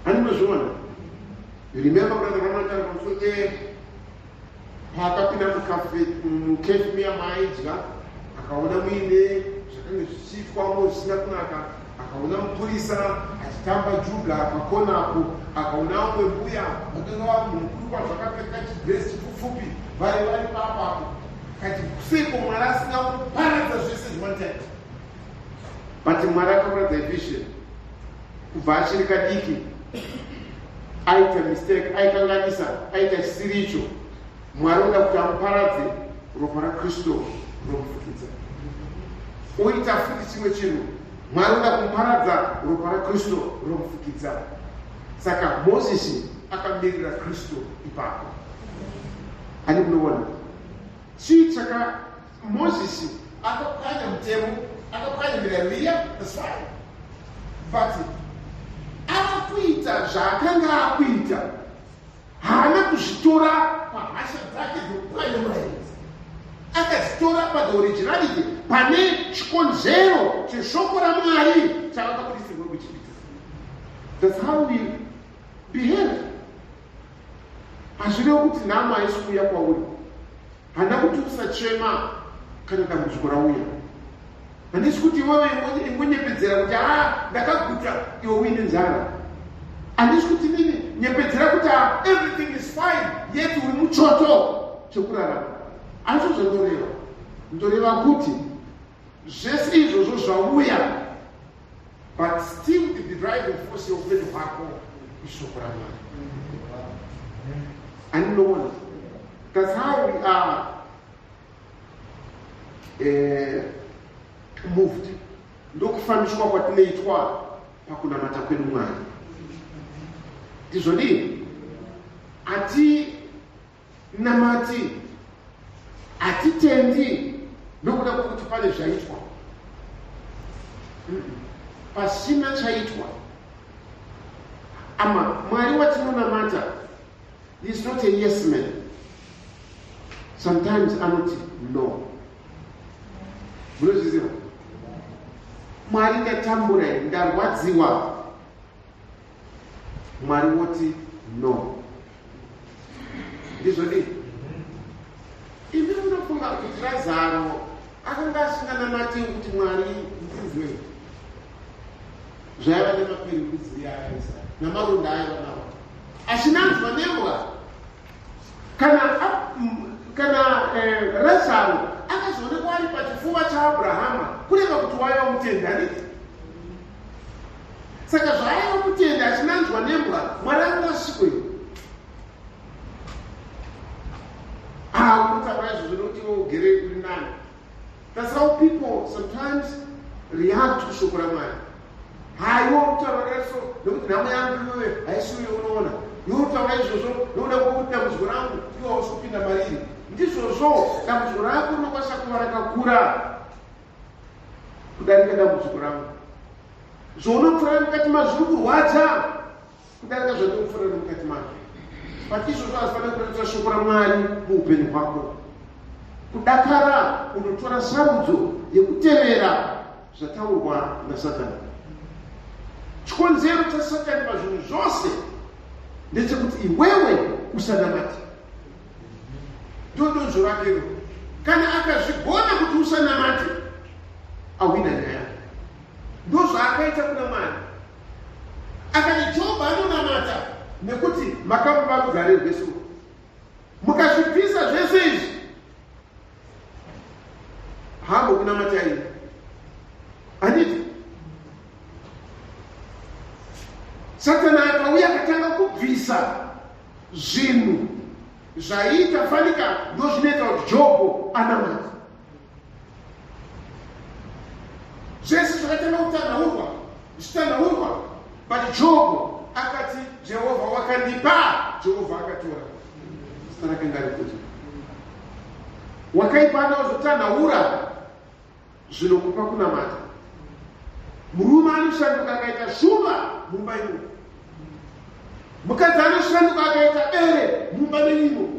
Andinozviona, you remember brother Ramataura pamusoro paakapinda mucafe muya maaidya, akaona muine zvakanga zvichiitwamo zvisina kunaka, akaona mupurisa achitamba juga pakonapo, akaona vamwe mbuya vakanga vari mukuru kwazvo vakapfeka chidresi chipfupfupi vari papapo. Kati, "Seiko Mwari asina kuparadza zvese one time?" But Mwari akamuratidza vision kubva achiri kadiki. Aita mistake, aikanganisa, aita chisiri icho. Mwari oda kuti amuparadze, ropa raKristu romufukidza. Oita futi chimwe chinhu, Mwari oda kumuparadza, ropa raKristu romufukidza. Saka Mozisi akamirira Kristu ipapo. Ani munoona chii chaka Mozisi akapwanya mutemo, akapwanya mirayiro iya, that's fine, but ava kuita zvaakanga akuita, haana kuzvitora pahasha dzake dzekupwanya murayiro, akazitora pa the originality, pane chikonzero cheshoko raMwari chavakabudisirwa kuIjipita. That's how we behave. Hazvirevi kuti nhamo haisi kuuya kwauri. Hana kuti usachema kana dambudziko rauya. Handisi kuti iwewe ingonyepedzera kuti haa ndakaguta iwe uine nzara. Handisi kuti nini nyepedzera kuti haa everything is fine yet uri muchoto chekurarama. Handizvo zvandoreva. Ndoreva kuti zvese izvozvo zvauya, but still the driving force yeupenyu hwako ishoko raMwari. Andinoona that's how we are moved. Ndokufambiswa kwatinoitwa pakunamata kwedu Mwari. Ndizvodii? Hatinamati, hatitendi nokuda kwokuti pane zvaitwa. Pasina chaitwa, ama Mwari watinonamata is not a yes man. Sometimes anoti no. Munozviziva, Mwari, ndatambura, ndarwadziwa. Mwari woti no. Ndizvodii? Imi munofunga kuti Razaro akanga asinganamati kuti Mwari ndinzwe zvaiva nemapirikudzi aisa namaronda aiva nawo achinanzwa nembwa? Kana Razaro akazoonekwa ari pachifuva chaAbrahama, kureva kuti waiva mutendi, handiti? Saka zvaaiva mutendi achinanzwa nembwa, Mwari anga asikwe unotaura izvozvo nokuti iwe ugere uri nani. That's how people sometimes react kushoko raMwari. Haiwa, utaura so nekuti nhamo yangu iwewe haisi uyo unoona. Iwe utaura izvozvo nokuda kwokuti dambudziko rangu iwe hausi kupinda mariri. Ndizvozvo, dambudziko rako rinokwanisa kuva rakakura kudarika dambudziko rangu. Zvaunopfuura mukati mazviri kurwadza kudarika zvandinopfuura nemukati mazvo, but izvozvo hazvifanira kurerusa shoko raMwari muupenyu hwako. Kudakara unotora sarudzo yekutevera zvataurwa naSatani. Chikonzero chaSatani pazvinhu zvose ndechekuti iwewe usanamati. Ndodonzvo rakero. Kana akazvigona kuti usanamate, ahwina nyaya. Ndozvaakaita kuna Mwari. Akati Jobho anonamata nekuti makamupa rugare rwesuro. Mukazvibvisa zvese izvi, hambo kunamatai, handiti? Satani akauya akatanga kubvisa zvinhu zvaiita fanika ndozvinoita kuti Jobho anamata. Zvese zvakatanga kutanhaurwa, zvichitanhaurwa, but Jobho akati, "Jehovha wakandipa, Jehovha akatora, zita rake ngarikudzwe." Wakaipa anaozotanhaura zvinokupa kunamata. Murume anoshanduka akaita shumba mumba imomo, mukadzi anoshanduka akaita bere mumba menyimo,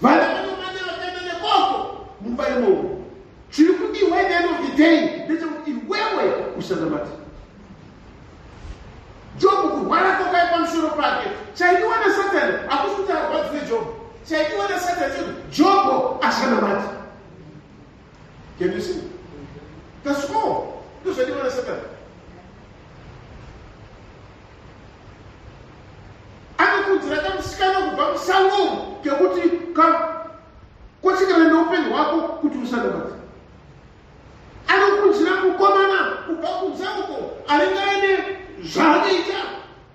vana vanomanya vakaenda nekoko mumba imomo. Chiri kudiwa at the end of the day ndechekuti iwewe usanamata. Jobho kurwara kwakai pamusoro pake, chaidiwa naSatani hakusi kuti arwadziwe Jobho. Chaidiwa naSatani chekuti Jobho asanamata. Can you see? That's all. Ndozvaidiwa naSatani. Anokudzira kamusikana kubva musango kekuti kochekera neupenyu hwako kuti usanamata. Anokudzira mukomana kubva kunze uko anenge aine zvaanoita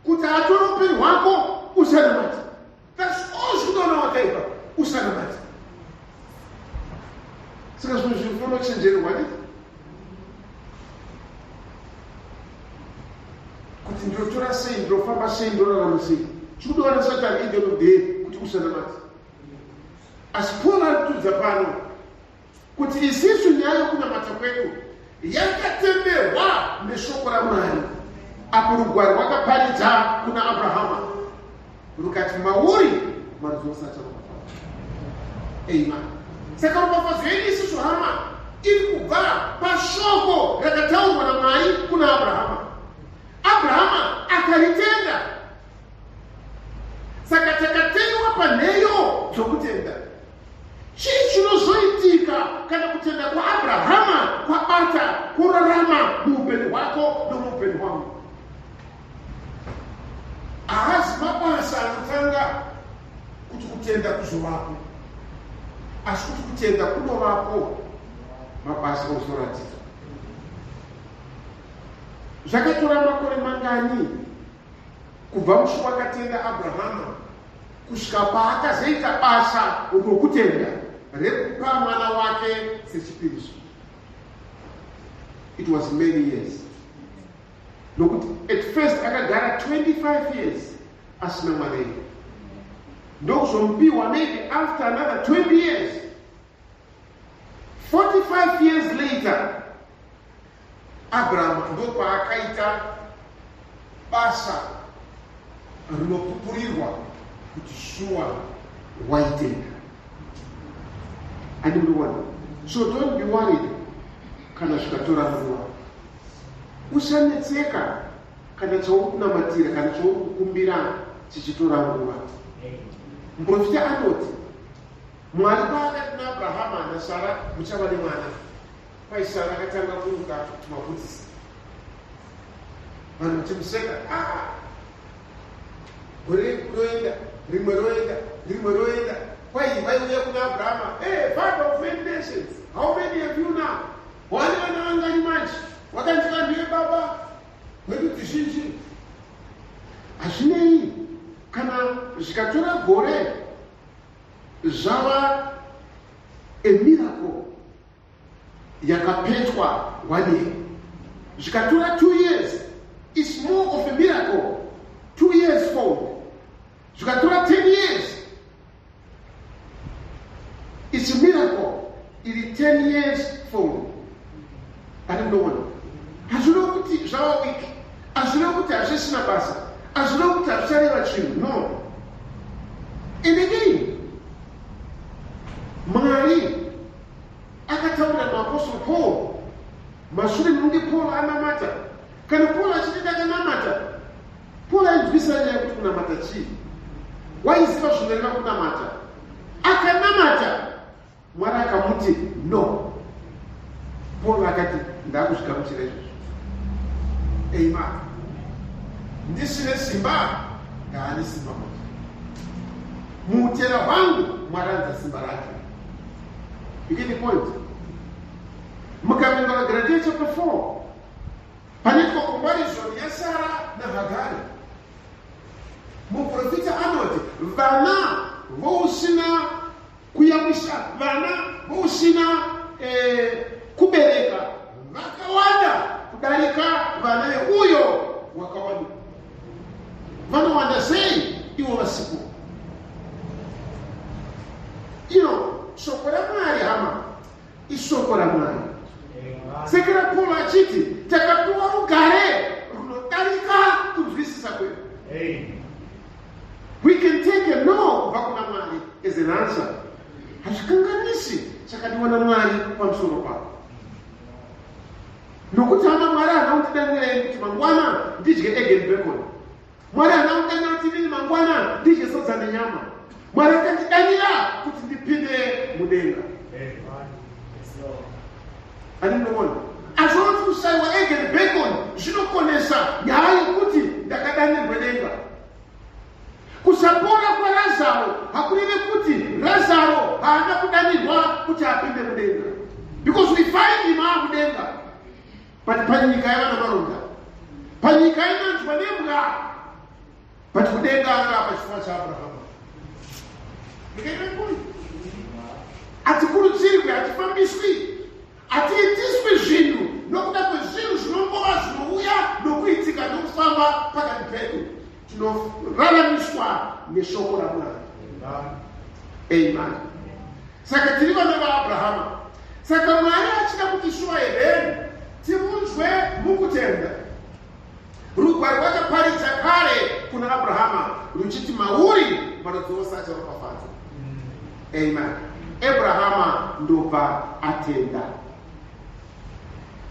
kuti atore upenyu hwako usanamata. That's all zvinoona wakaipa, usanamata. Saka zvimwe zvinhu zvinochenjererwa ndii kuti ndinotora sei, ndinofamba sei, ndinorarama sei. Chikudiwa naSatani in the end of the day kuti usanamata. Asi Paul ari kutiudza pano kuti isisu nyaya yokunamata kwedu yakatemerwa neshoko raMwari apo rugwaro rwakaparidza kuna Abrahama rukati, mauri marudzi ose acharopafadzwa. Amen. Saka ropafadzo yedu isusu, hama, iri kubva pashoko rakataurwa naMwari kuna Abrahama. Abrahama akaritenda. Saka takatendwa panheyo dzokutenda. Chii chinozoitika kana kutenda kwaAbrahama kwabata kurarama muupenyu hwako nomuupenyu hwangu? Haazi mabasa anotanga kuti kutenda kuzovapo, asi kuti kutenda kunovapo mabasa ozoratidzwa. Zvakatora makore mangani kubva musi wakatenda Abrahama kusvika paakazoita basa rokutenda rekupa mwana wake sechipiriso? It was many years, nokuti at first akagara 25 years asina mwana iye, ndokuzomupiwa maybe after another 20 years. 45 years later Abraham ndopaakaita basa rinopupurirwa kuti shuwa waitenda. Andimuriona? So don't be worried kana zvikatora nguva. Usanetseka kana chauri kunamatira, kana chauri kukumbira chichitora nguva. Muprofita anoti Mwari paakati naAbrahama naSara, "Muchava nemwana," kwai Sara akatanga kuruka tumabvudzi, vanhu vachimuseka. Ah, gore roenda, rimwe roenda, rimwe roenda. Kwai vaiuya kuna Abrahama, "Hey, father of many nations, how many have you now? Wane vana vangani manje? Wakanzi ndiwe baba wendudzi zhinji." Hazvinei kana zvikatora gore, zvava a miracle yakapetwa one year. Zvikatora 2 years, is more of a miracle 2 years forward. Zvikatora 10 years, it's a miracle iri 10 years forward. Andinoona hazvino kuti zvava weak, hazvino kuti hazvisina basa, hazvino kuti hazvichareva chinhu. No. And again, Mwari akataurira muapostle Paul mashure mekunge Paul anamata. Kana Paul achiti, "Ndakanamata," Paul ainzwisa nyaya yekuti kunamata chii, waiziva zvinoreva kunamata. Akanamata, Mwari akamuti no. Paul akati, "Ndakuzvigamuchira izvozvo. Amen. Ndisine simba, ndaane simba manje. Muutera hwangu Mwari anza simba rake." You get the point? Mukaverenga vaGalatia chapter 4, panoitwa comparison yaSara naHagari. Muprofita anoti vana vousina kuyamwisa, vana vousina kubereka vakawanda kudarika vana veuyo wakawanikwa. Vanowanda sei ivo vasipo? Ino shoko raMwari, hama, ishoko raMwari. Sekera Paul achiti takapiwa rugare runodarika kunzwisisa kwedu. We can take a no kubva kuna Mwari as an answer. Hazvikanganisi chakadiwa naMwari pamusoro pako, nokuti hama, Mwari haana kundidanira kuti mangwana ndidye egg and bacon. Mwari haana kundidanira kuti inini mangwana ndidye sadza nenyama. Mwari akandidanira kuti ndipinde mudenga. Andinoona azvinoti kushayiwa egg and bacon zvinokonesa nyaya yekuti ndakadanirwe denga. Kusapora kwaRazaro hakureve kuti Razaro haana kudanirwa kuti apinde mudenga, because we find him aamudenga, but panyika yavana maronda, panyika inanzwa nembwa, but kudenga anga pachifua chaAbrahama. Ndikaita hatikurudzirwi, hatifambiswi, hatiitiswi zvinhu nokuda kwezvinhu zvinongova zvinouya nokuitika nokufamba pakati pedu. Tinoraramiswa neshoko raMwari. Amen. Saka tiri vana vaAbrahama. Saka Mwari achida kuti isu vaHebheru timunzwe mukutenda. Rugwaro rwakaparidza kare kuna Abrahama ruchiti mauri marudzi ose acharopafadzwa. Amen. Abrahama ndobva atenda.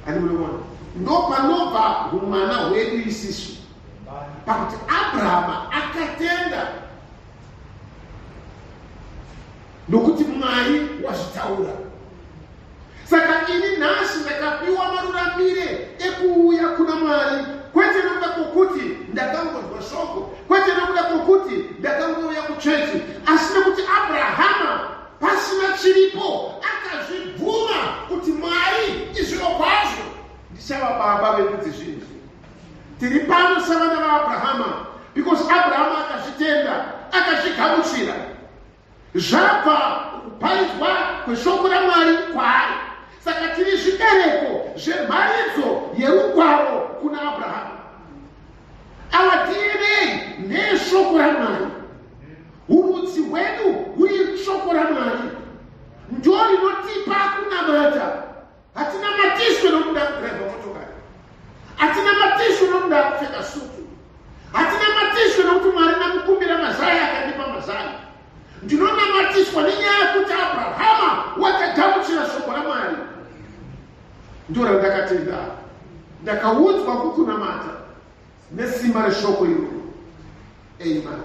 Ani munoona? Ndopanobva humwana hwedu isisu. Pakuti Abrahama akatenda nokuti Mwari wazvitaura. Saka ini nhasi ndakapiwa maruramire ekuuya kuna Mwari, kwete nokuda kwokuti ndakangonzwa shoko, kwete nokuda kwokuti ndakangouya kuchechi, asi nekuti Abrahama pasina chiripo akazvibvuma kuti Mwari izvirokwazvo ndichava baba vendudzi zhinji. Tiri pano savana vaAbrahama because Abrahama akazvitenda, akazvigamuchira. Zvabva kuparidzwa kweshoko raMwari kwaari. Saka tiri zvibereko zvemharidzo yerugwaro kuna Abrahama. Our DNA ndeyeshoko raMwari. Urudzi hwedu huri shoko raMwari. Ndo rinotipa kunamata. Hatinamatiswe nokuda kudhiraivha motokari. Hatinamatiswe nokuda kupfeka sutu. Hatinamatiswe nokuti Mwari ndamukumbira mazai akandipa mazai. Ndinonamatiswa nenyaya yekuti Abrahama wakagamuchira shoko raMwari. Ndorandakatenda. Ndakaudzwa kukunamata nesimba reshoko iroro. Amen.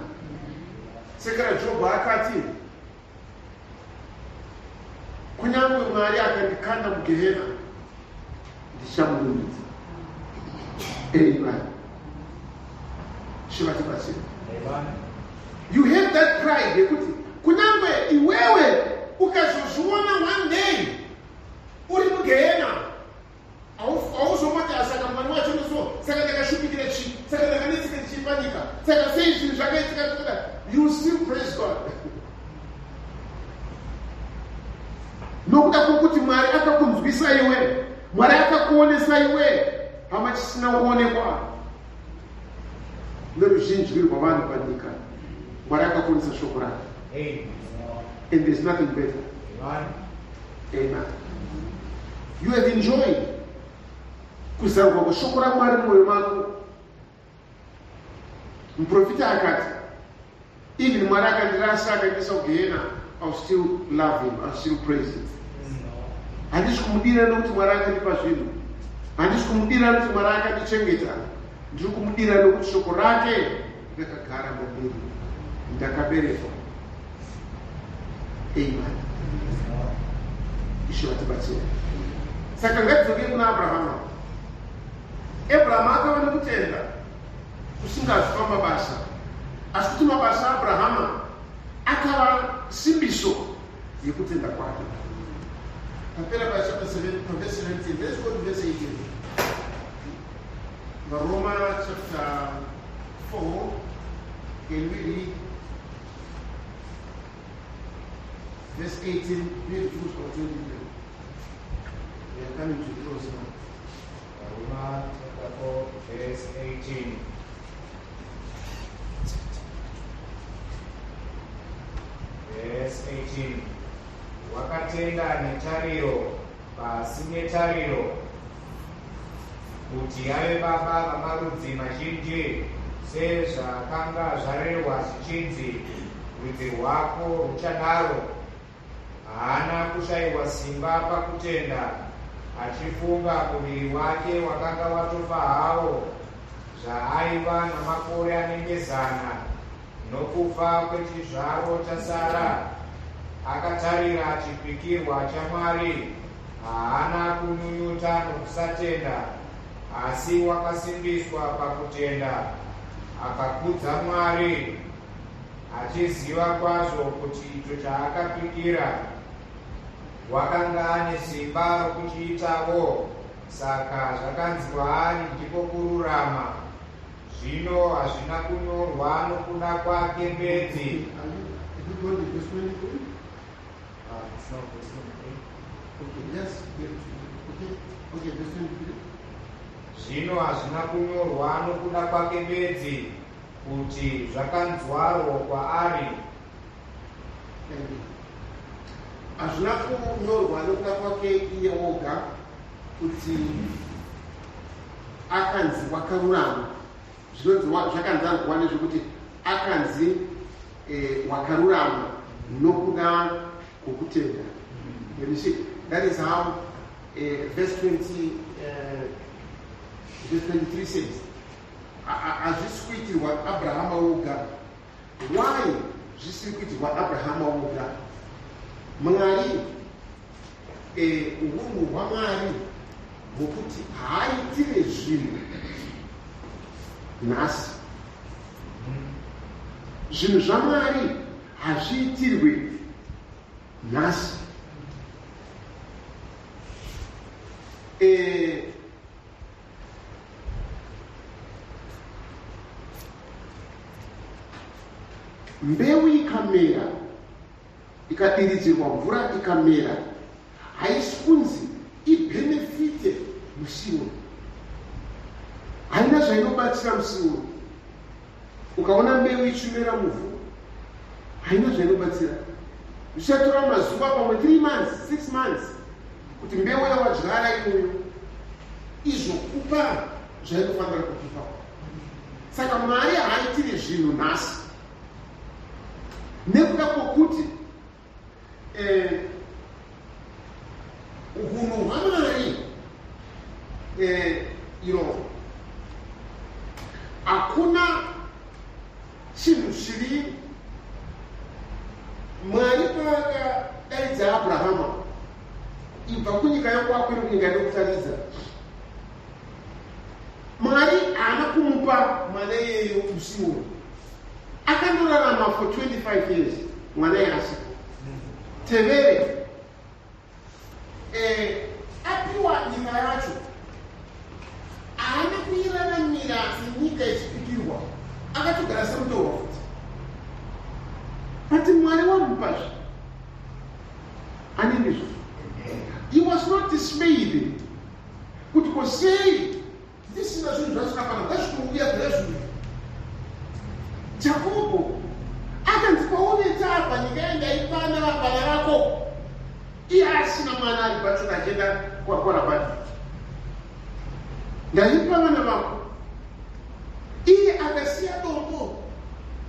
Sekara Jobho akati Kunyange Mwari akandikanda mugehena, ndichamurumbidza. Amen. Shivatibatsira. You have that pride yekuti kunyange iwewe ukazozviona one day uri mugehena Hauzomboti ah, saka Mwari wacho so saka ndakashupikira chii, saka ndakanetseka chii panyika, saka sei zvinhu zvakaitika zvakadai. You still praise God. Nokuda kwokuti Mwari akakunzwisa iwe, Mwari akakuonesa iwe, hama chisina kuonekwa neruzhinji rwavanhu panyika. Mwari akakuonesa shoko rake. And there's nothing better. Amen. You have enjoyed kuzarurwa kweshoko raMwari mumwoyo mako. Muprofita akati, even Mwari akandirasa akandiisa kugehena, I'll still love him, I'll still praise him. Handisi kumudira nokuti Mwari akandipa zvinhu. Handisi kumudira nokuti Mwari akandichengeta. Ndiri kumudira nokuti shoko rake rakagara mandiri. Ndakaberekwa. Amen. Ishe vatibatsire. Saka ngatidzokei kuna Abrahama. Abrahama akava nekutenda kusingazwi pamabasa, asi kuti mabasa aAbrahama akava simbiso yekutenda kwake. Tapera pa chapter 7, pa verse 17. Let's go to verse 18. Varoma chapter 4, can we read verse 18, read to 23. We are coming to close now. Roma chapter 4, verse 18. Verse 18. Wakatenda netariro pasi netariro kuti ave baba vamarudzi mazhinji sezvakanga zvarehwa zvichinzi rudzi rwako ruchadaro. Haana kushaiwa simba pakutenda, achifunga muviri wake wakanga watofa hawo, zvaaiva namakore anenge zana, nokufa kwechizvaro chaSara. Akatarira chipikirwa chaMwari, haana kunyunyuta nokusatenda, asi wakasimbiswa pakutenda, akakudza Mwari. Achiziva kwazvo kuti icho chaakapikira wakanga ane simba rokuchiitavo, saka zvakanzi kwaari ndiko kururama. Zvino hazvina kunyorwa nokuda kwake bedzi. Zvino hazvina kunyorwa nokuda kwake bedzi, kuti zvakanzwarwo kwaari. Hazvina kunyorwa nokuda kwake iye woga kuti akanzi wakarurama. Zvinonzi zvakanzarwa nezvekuti akanzi wakarurama nokuda kwokutenda. You see, that is how verse 20, verse 23 says. Hazvisi kuitirwa Abrahama woga. Why zvisiri kuitirwa Abrahama woga? Mwari, unhu hwaMwari hwokuti haaitire zvinhu nhasi. Zvinhu zvaMwari hazviitirwe nhasi. Mbeu ikamera, ikadiridzirwa mvura ikamera, haisi kunzi ibhenefite musiwo. Haina zvainobatsira musiwo. Ukaona mbeu ichimera muvhu, haina zvainobatsira. Zvichatora mazuva pamwe 3 months, 6 months kuti mbeu yawadyara iyoyo izokupa zvainofanira kukupa. Saka Mwari haaitiri zvinhu nhasi nekuda kwokuti unhu hwaMwari, hakuna chinhu chiri. Mwari paakadaidza Abrahama, ibva kunyika yokwako iri kunyika inokutaridza, Mwari haana kumupa mwana iyeyo musiwo. Akandorarama for 25 years mwana iye asipo. Tevere apiwa nyika yacho, haana kuiraramira senyika yechipikirwa, akatogara semutorwa futi. But Mwari wamupazve anini izvozvo. He was not dismayed kuti ko sei ndisina zvinhu zvasina pano, ngazvitouya zvezvinhu. Jakobho akanzi paunetsa apa, nyika yandaipana vana vako, iye asina mwana, ari bachelor, achienda kwaRabhani, ndaipa vana vako. Iye akasiya dombo,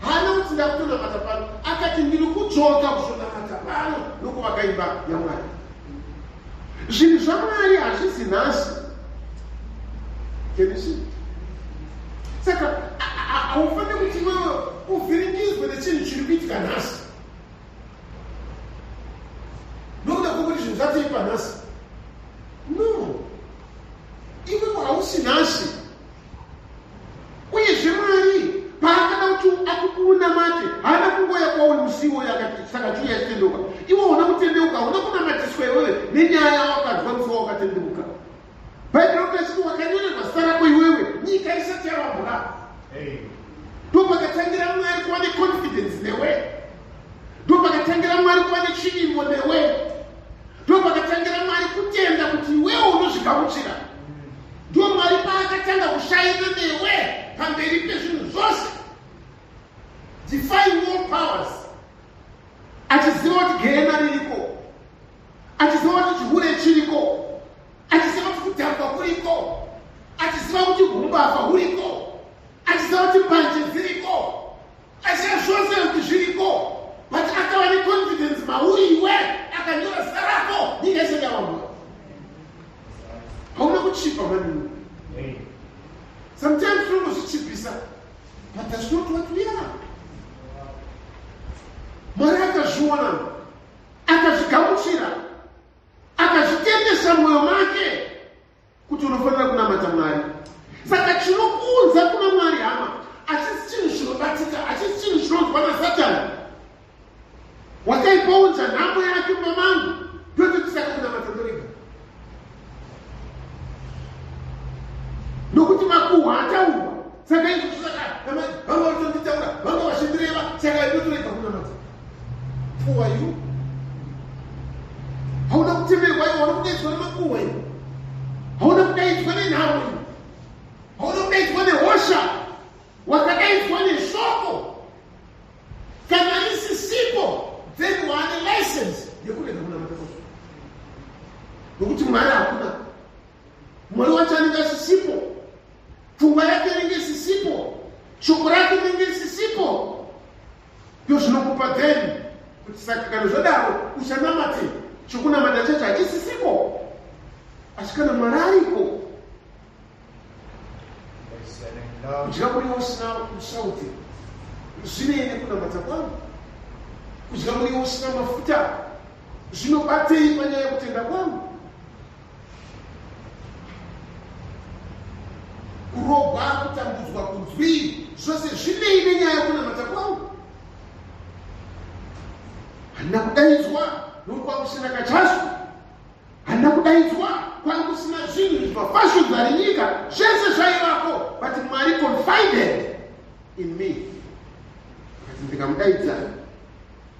haana kuti ndakutonamata pano, akati ndiri kudzoka kuzonamata pano nokuvaka imba yaMwari. Zvinhu zvaMwari hazvisi nhasi. Can you see? Saka haufaniri kuti iwewe uvhiringidzwe nechinhu chiri kuitika nhasi nokuda kwokuti zvinhu zvatoipa nhasi. No, iwewe hausi nhasi. Uyezve Mwari paakada kuti akukunamate, haana kungoya kwauri musi iwoyo akati saka chiuya chitendeuka. Iwe hauna kutendeuka, hauna kunamatiswa iwewe nenyaya yawakanzwa musi wawakatendeuka. Bhaibheri roti wakanyorerwa zita rako iwewe nyika isati yavambura. Ndopakatangira Mwari kuva neconfidence newe, ndopakatangira Mwari kuva nechivimbo newe, ndopakatangira Mwari kutenda kuti iwewe unozvigamuchira. Ndo Mwari paakatanga kushaina newe pamberi pezvinhu zvose, defying all powers, achiziva kuti gehena ririko, achiziva kuti chihure chiriko, achiziva kuti kudhakwa kuriko, achiziva kuti umbavha huriko, achiziva kuti mbanje dziriko, achiziva zvose kuti zviriko, but akava neconfidence mauri iwe, akanyora zita rako nyika isati yavambwa. Hauna kuchipa manini. Sometimes tinongozvichipisa, but that's not what we are. Mwari akazviona, akazvigamuchira, akazvitendesa mwoyo make kuti unofanira kunamata Mwari. Saka chinokuunza kuna Mwari, hama, hachisi chinhu chinobatika, hachisi chinhu chinonzwa naSatani. Wakaipaunza nhamo yake mamangu, ndototi saka kunamata ndorega nokuti makuhwa ataurwa, saka izvozvo, saka vanga vatonditaura, vanga vachindireva, saka ndotorega kunamata. Who are you? Hauna kutemerwa iwe, hauna kudaidzwa nemakuhwa iwe, hauna kudaidzwa nenhamo iwe, hauna kudaidzwa nehosha, wakadaidzwa neshoko. Kana risisipo, then wane license. yekurega kunamata kwacho, nokuti Mwari hakuna. Mwari wacho anenge asisipo, pfungwa yake inenge isisipo, shoko rake rinenge risisipo. Ndo zvinokupa then kuti saka kana zvadaro uchanamate, chokunamata chacho hachisisipo. Asi kana Mwari ariko, kudya muriwo usina musauti zvinei nekunamata kwangu? Kudya muriwo usina mafuta zvinobatei panyaya yekutenda kwangu? Kurogwa, kutambudzwa, kunzwii, zvose zvinei nenyaya yekunamata kwangu? Handina kudaidzwa nokuti kwakusina kachasu. Handina kudaidzwa kwanga kusina zvinhu zvimafashions ari nyika, zvese zvaivako, but Mwari confided in me akati ndikamudaidza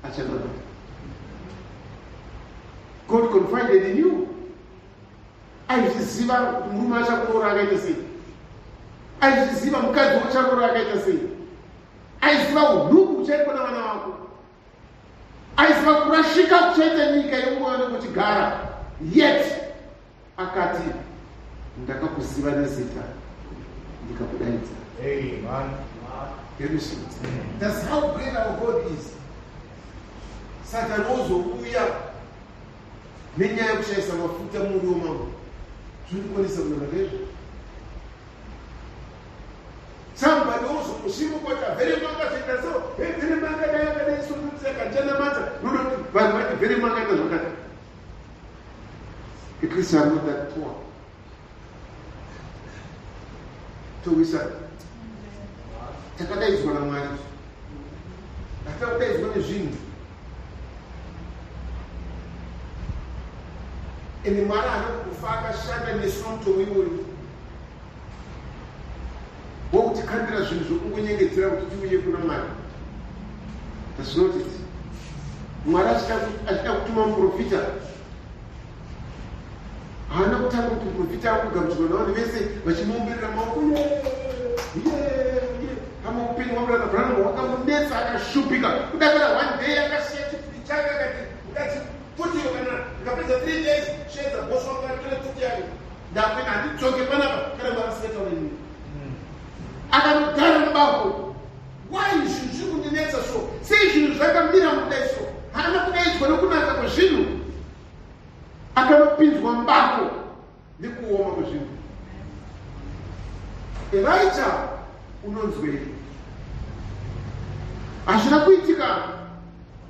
achanamata. God confided in you. Aizviziva kuti murume achakuroora akaita sei, aizviziva mukadzi wacharoora akaita sei, aiziva unhubu huchaitwa navana vako, aiziva kurashika kuchaita nyika yenguva yanenge uchigara, yet akati ndakakuziva nezita ndikakudaidza. Amen. That's how great our God is. Satani ozouya nenyaya yekushayisa mafuta mumuriwo mangu, zvinondikwanisa kunamata izvo? Somebody ozongosimuka kuti vhele makazoita so, vhele makadai akadai so, saka ndichanamata noda kuti vanhu vati vhele makaita zvakati. A Christian not that poor. Towisa takadaidzwa naMwari, hatina kudaidzwa nezvinhu. Ende Mwari haana kufa akashanda nesu nomutowo iwoyo wokutikandira zvinhu zvokungonyengedzera kuti tiuye kuna Mwari. That's not it. Mwari achida kutuma muprofita, haana kutanga kuti muprofita akugamuchirwa navanhu vese vachimuomberera maoko. Hama, upenyu hwaBrother Branham hwakamunetsa, akashupika kudakara. One day akasiya chipfuti chake, akati ndati pfutiyo kana ndikapedza 3 days, shedza boss wangu atora pfuti yake, ndakuenda, handidzoke panapa kana Mwari asingataure nini. Akanogara mubako. Why zvinhu zviri kundinetsa so? Sei zvinhu zvakamira mukudai so? Haana kudaidzwa nokunaka kwezvinhu, akanopinzwa mubako nekuoma kwezvinhu. Elija unonzwei? Hazvina kuitika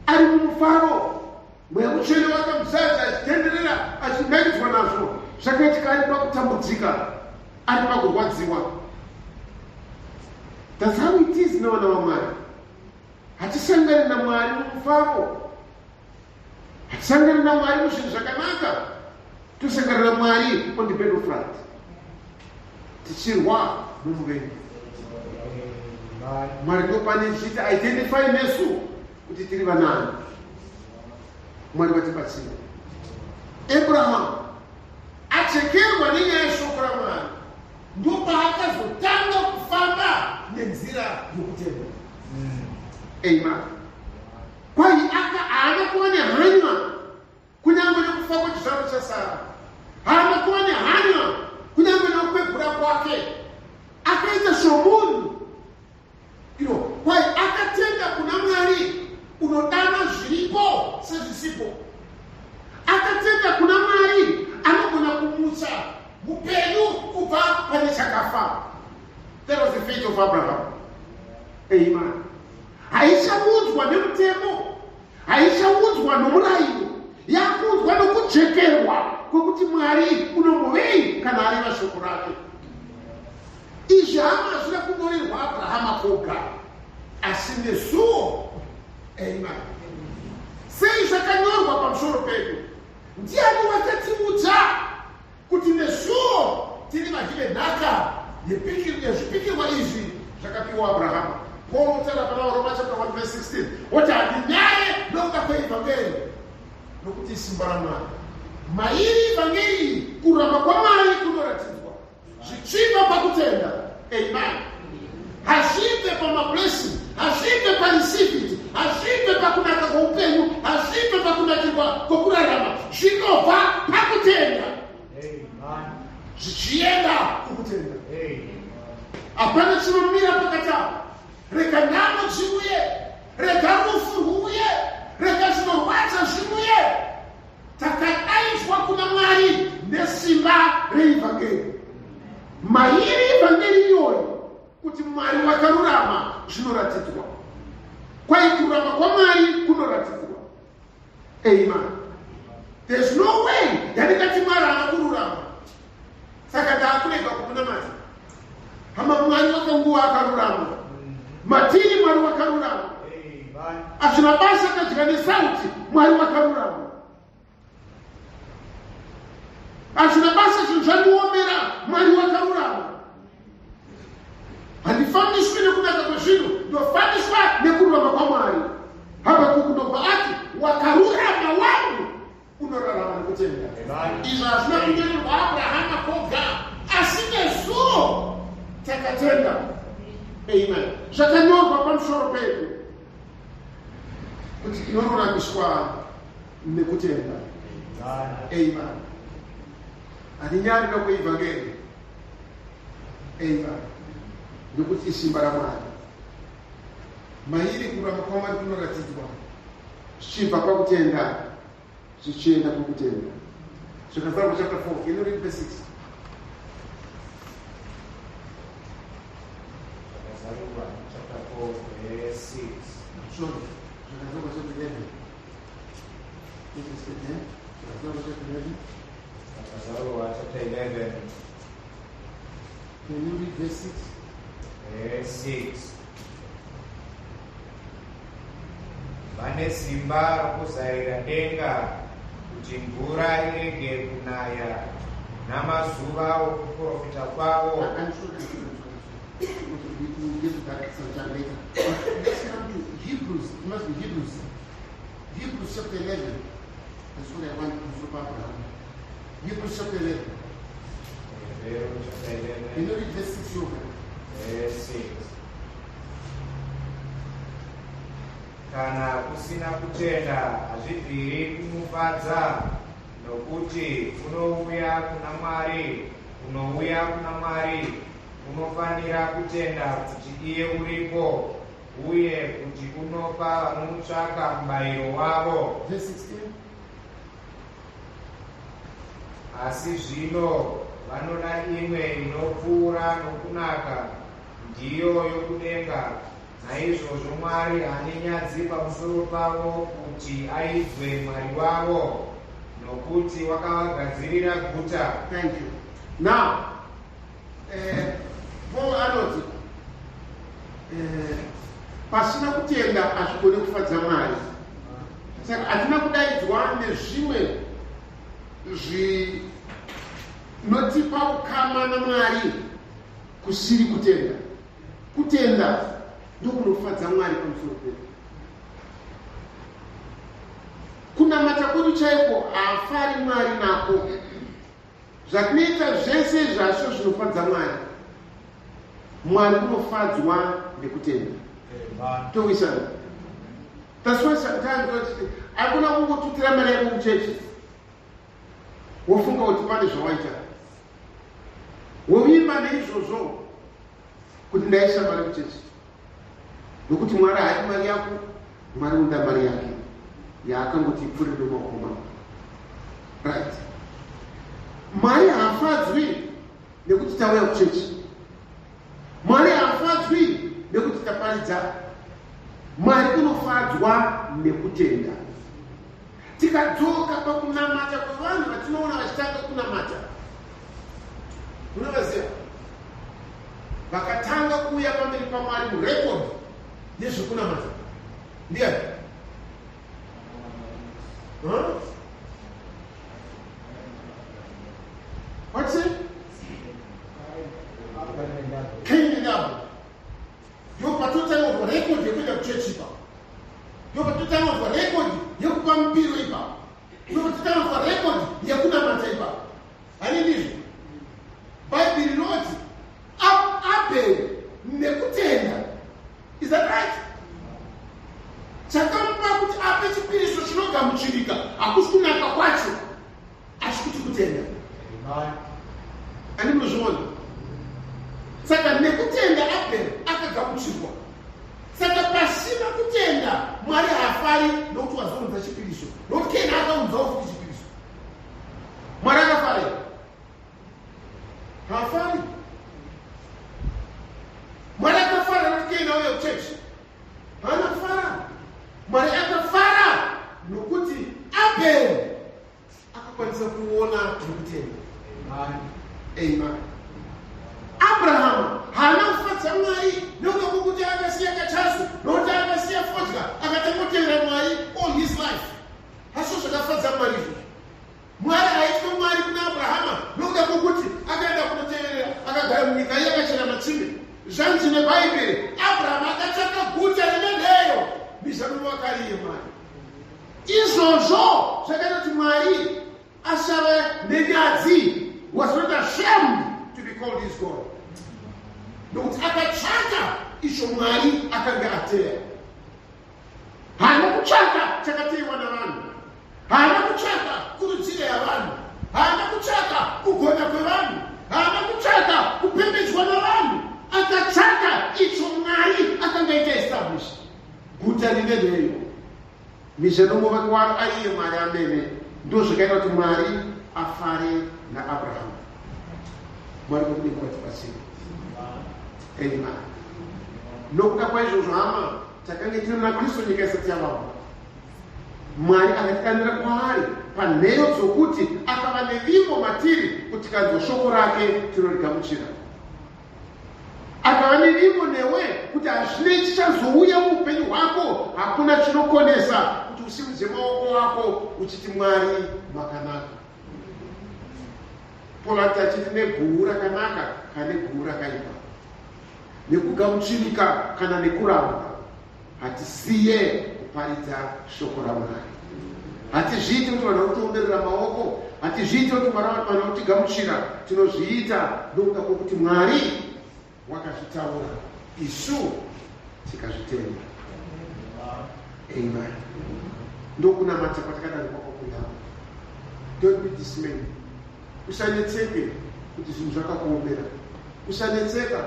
ari mumufaro, Mweya Mutsvene wakamuzadza, achitenderera, achinakidzwa nazvo. Zvakaitika ari pakutambudzika, ari pakurwadziwa. That's how it is nevana vaMwari. Hatisangani naMwari mumufaro, hatisangani naMwari muzvinhu zvakanaka, tosangana naMwari on the battlefront tichirwa nomuvengi. Mwari ndopane zvichiti identify nesu kuti tiri vanani. Mwari vatibatsire. Abraham achekerwa nenyaya yeshoko raMwari, ndopaakazotanga kufamba nenzira yokutenda. Amen. Kwai aka haana kuva nehanya kunyange nekufa kwechizvaro chaSara, haana kuva nehanya kunyange nekukwegura kwake. Akaita somunhu ino, kwai akatenda kuna Mwari unodana zviripo sezvisipo. Akatenda kuna Mwari anogona kumutsa mupenyu kubva pane chakafa. That was the faith of Abraham. Amen. Haichaunzwa nemutemo, haichaunzwa nomurayiro, yakuunzwa nokujekerwa kwekuti Mwari unombovei kana areva shoko rake. Izvi, hama, hazvina kunyorerwa Abrahama koga, asi nesuwo. Amen. Sei zvakanyorwa pamusoro pedu? Ndiani wakatiudza kuti nesuwo tiri vadyi venhaka yezvipikirwa izvi zvakapiwa Abrahama? Paul otaura pana Varoma chapter 1 verse 16, woti handinyare nokuda kweivhangeri, nokuti isimba raMwari. Mairi ivhangeri kururama kwaMwari kunoratidzwa zvichibva pakutenda. Amen. Hazvibve pamablessing, hazvibve pareceive it, hazvibve pakunaka kweupenyu, hazvibve pakunaka. kunakirwa kwokurarama zvinobva pakutenda zvichienda kukutenda. Hapana chinomira pakati apo. Rega nhamo dziuye, rega rufu rwuuye, rega zvinorwadza zviuye. Takadaidzwa kuna Mwari nesimba reivhangeri. Mairi ivhangeri iyoyo kuti Mwari wakarurama zvinoratidzwa. Kwai kururama kwaMwari kunoratidzwa. Amen. There's no way yandingati Mwari haana kururama. Saka ndaakurega kumunamata. Hama, Mwari wakanguva akarurama. Matiri Mwari wakarurama. Hazvina basa kadya nesauti, Mwari wakarurama. Hazvina basa zvinhu zvandiomera, Mwari wakarurama. Handifambiswi nekunaka kwezvinhu, ndofambiswa nekururama kwaMwari. Habakuku ndobva ati, wakarurama wangu unorarama nekutenda. Izvo hazvina kunyorerwa Abrahama koga, asi nesuwo takatenda. Amen. Zvakanyorwa pamusoro pedu kuti tinoruramiswa nekutenda. Amen. Handinyari nokuivhangeri. Amen. Nokuti isimba raMwari. Mairi kururama kwaMwari kunoratidzwa zvichibva pakutenda zvichienda kukutenda. Zvakazarurwa chapter 4, can you read verse 6? Zvakazarurwa chapter 4 verse 6. Sorry, Zvakazarurwa chapter 11. Interested there? Zvakazarurwa chapter 11. Zvakazarurwa chapter 11 Can you read verse 6? Verse 6. Vane simba rokuzarira denga kuti mvura irege kunaya namazuva okuprofita kwavo. I'm sorry, I'm sorry, I'm sorry. We will get to that sometime later. But let's come to Hebrews. It must be Hebrews. Hebrews chapter 11. That's what I want to stop Abraham. Hebrews chapter 11. Hebrew chapter 11. Can you read verse 6 over? Verse 6. Kana kusina kutenda hazvibviri kumufadza, nokuti unouya kuna Mwari, unouya kuna Mwari unofanira kutenda kuti iye uripo, uye kuti unopa vanomutsvaka mubayiro wavo. Verse 16. Asi zvino vanoda imwe inopfuura nokunaka, ndiyo yokudenga. Naizvozvo Mwari haane nyadzi pamusoro pavo kuti aidzwe Mwari wavo, nokuti wakavagadzirira guta. Thank you. Now, Paul anoti pasina kutenda hazvigoni kufadza Mwari. Saka hatina kudaidzwa nezvimwe zvinotipa ukama naMwari kusiri kutenda. Kutenda ndokunofadza Mwari pamusoro pedu. Kunamata kwedu chaiko haafari Mwari nako. Zvatinoita zvese zvasvo zvinofadza Mwari. Mwari unofadzwa nekutenda. Towisana. That's why sometimes hakuna kungotutira mari yako kuchechi wofunga kuti pane zvawaita, wovimba neizvozvo kuti ndaisa mari kuchechi, nokuti Mwari haadi mari yako. Mwari unoda mari yake yaakangoti ipfurire mumaoko mako, right? Mwari haafadzwi nekuti tauya kuchechi. Mwari haafadzwi nekuti taparidza. Mwari unofadzwa nekutenda. Tikadzoka pakunamata kwevanhu vatinoona vachitanga kunamata, munovaziva vakatanga kuuya pamberi paMwari murekodi yezvekunamata ndiani? Huh? What's it? Cain and Abel. Ndo patotanga rekodi yekuenda kuchechi ipapo. Ndo patotanga rekodi yekupa mupiro ipapo. Ndo patotanga rekodi yekunamata ipapo. Hani ndizvo? Bhaibheri rinoti Abel nekutenda. Is that right? Chakamupa kuti ape chipiriso chinogamuchirika. Kutenda. Ani munozviona? Saka nekutenda Abheri akagamuchirwa. Saka pasina kutenda Mwari haafari nokuti wazounza chipiriso, nokuti Keni akaunzawo futi chipiriso. Mwari akafara here? Haafari. Mwari akafara nokuti Keni auya kuchechi? Haana kufara. Mwari akafara nokuti Abheri akakwanisa kuona nekutenda. Amen. Abrahamu haana kufadza Mwari nekuda kwokuti akasiya kachasu, nokuti akasiya fodya, akatangotevera Mwari all his life. Hazvo zvakafadza Mwari izvozvo. Mwari haitwe Mwari kuna Abrahama nokuda kwokuti akaenda kunoteverera akagara munyika iye akachera matsime. Zvanzi neBhaibheri, Abrahama akatsvaka guta rine nheyo, mizambiringa wakariye Mwari. Izvozvo zvakaita kuti Mwari asave nenyadzi, was not ashamed to be called his God, nokuti akatsvaka icho Mwari akanga ateya. Haana kutsvaka chakateyiwa navanhu, haana kutsvaka kurudziro yavanhu, haana kutsvaka kugona kwevanhu, haana kutsvaka kupembedzwa navanhu. Akatsvaka icho Mwari akanga aita establish, guta rine nheyo, mizha nomuvaki waro aiye Mwari amene. Ndo zvakaita kuti Mwari afare naAbrahamu. Mwari vokudenga vatibatsire. Amen. Nokuda kwaizvozvo, hama, takange tiri muna Kristu nyika isati yavamo. Mwari akatidanira kwaari panheyo dzokuti akava nevimbo matiri kuti tikanzwa shoko rake tinorigamuchira. Akava nevimbo newe kuti hazvinei chichazouya muupenyu hwako, hakuna chinokonesa kuti usimudze maoko ako uchiti Mwari makanaka. Paul ati achiti neguhu rakanaka kana neguhu rakaipa, nekugamuchirika kana nekurambwa, hatisiye kuparidza shoko raMwari. Hatizviiti kuti vanhu vakutionderera maoko, hatizviiti kuti vanhu vakutigamuchira. Tinozviita nokuda kwokuti Mwari wakazvitaura, isu tikazvitenda. Amen. Ndokunamata kwatakadanirwa kwakuyama. Don't be dismayed. Usanetseke kuti zvinhu zvakakuomera, usanetseka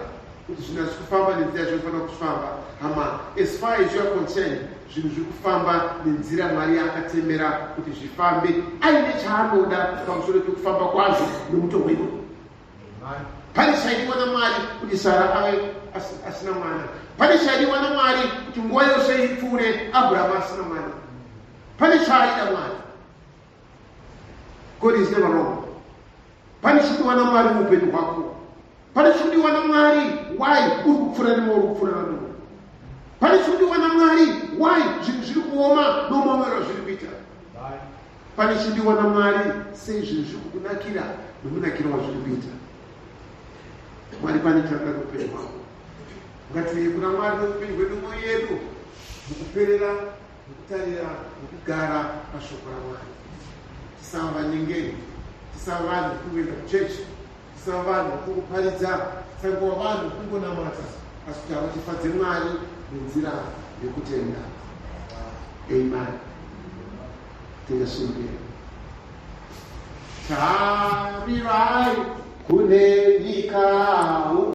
kuti zvinhu hazvi kufamba nenzira zvinofanira kufamba. Hama, as far as you are concerned, zvinhu zviri kufamba nenzira Mwari yaakatemera kuti zvifambe, aine chaanoda pamusoro pekufamba kwazvo nomuto wedu. Pane chaidiwa naMwari kuti Sara ave asina mwana. Pane chaidiwa naMwari kuti nguva yose ipfuure Abrahamu asina mwana. Pane chaaida Mwari. God is never wrong. Pane chikudiwa naMwari muupenyu hwako. Pane chikudiwa naMwari why uri kupfuura nemauri kupfuura namo. Pane chikudiwa naMwari why zvinhu zviri kuoma nomuomero zviri kuita. Pane chikudiwa naMwari sei zvinhu zviri kukunakira nomunakiro wazviri kuita. Mwari pane chaanoda noupenyu hwako. Ngatiuye kuna Mwari noupenyu hwedu, mwoyo yedu mukuperera, mukutarira, mukugara pashoko raMwari. Tisava vanyengeri, tisava vanhu kungoenda kuchechi, tisava vanhu kungoparidza, tisangova vanhu kungonamata, asi kuti avo tifadze Mwari nenzira yokutenda. Amen. Tingasimukira. Tarirai kune nyika.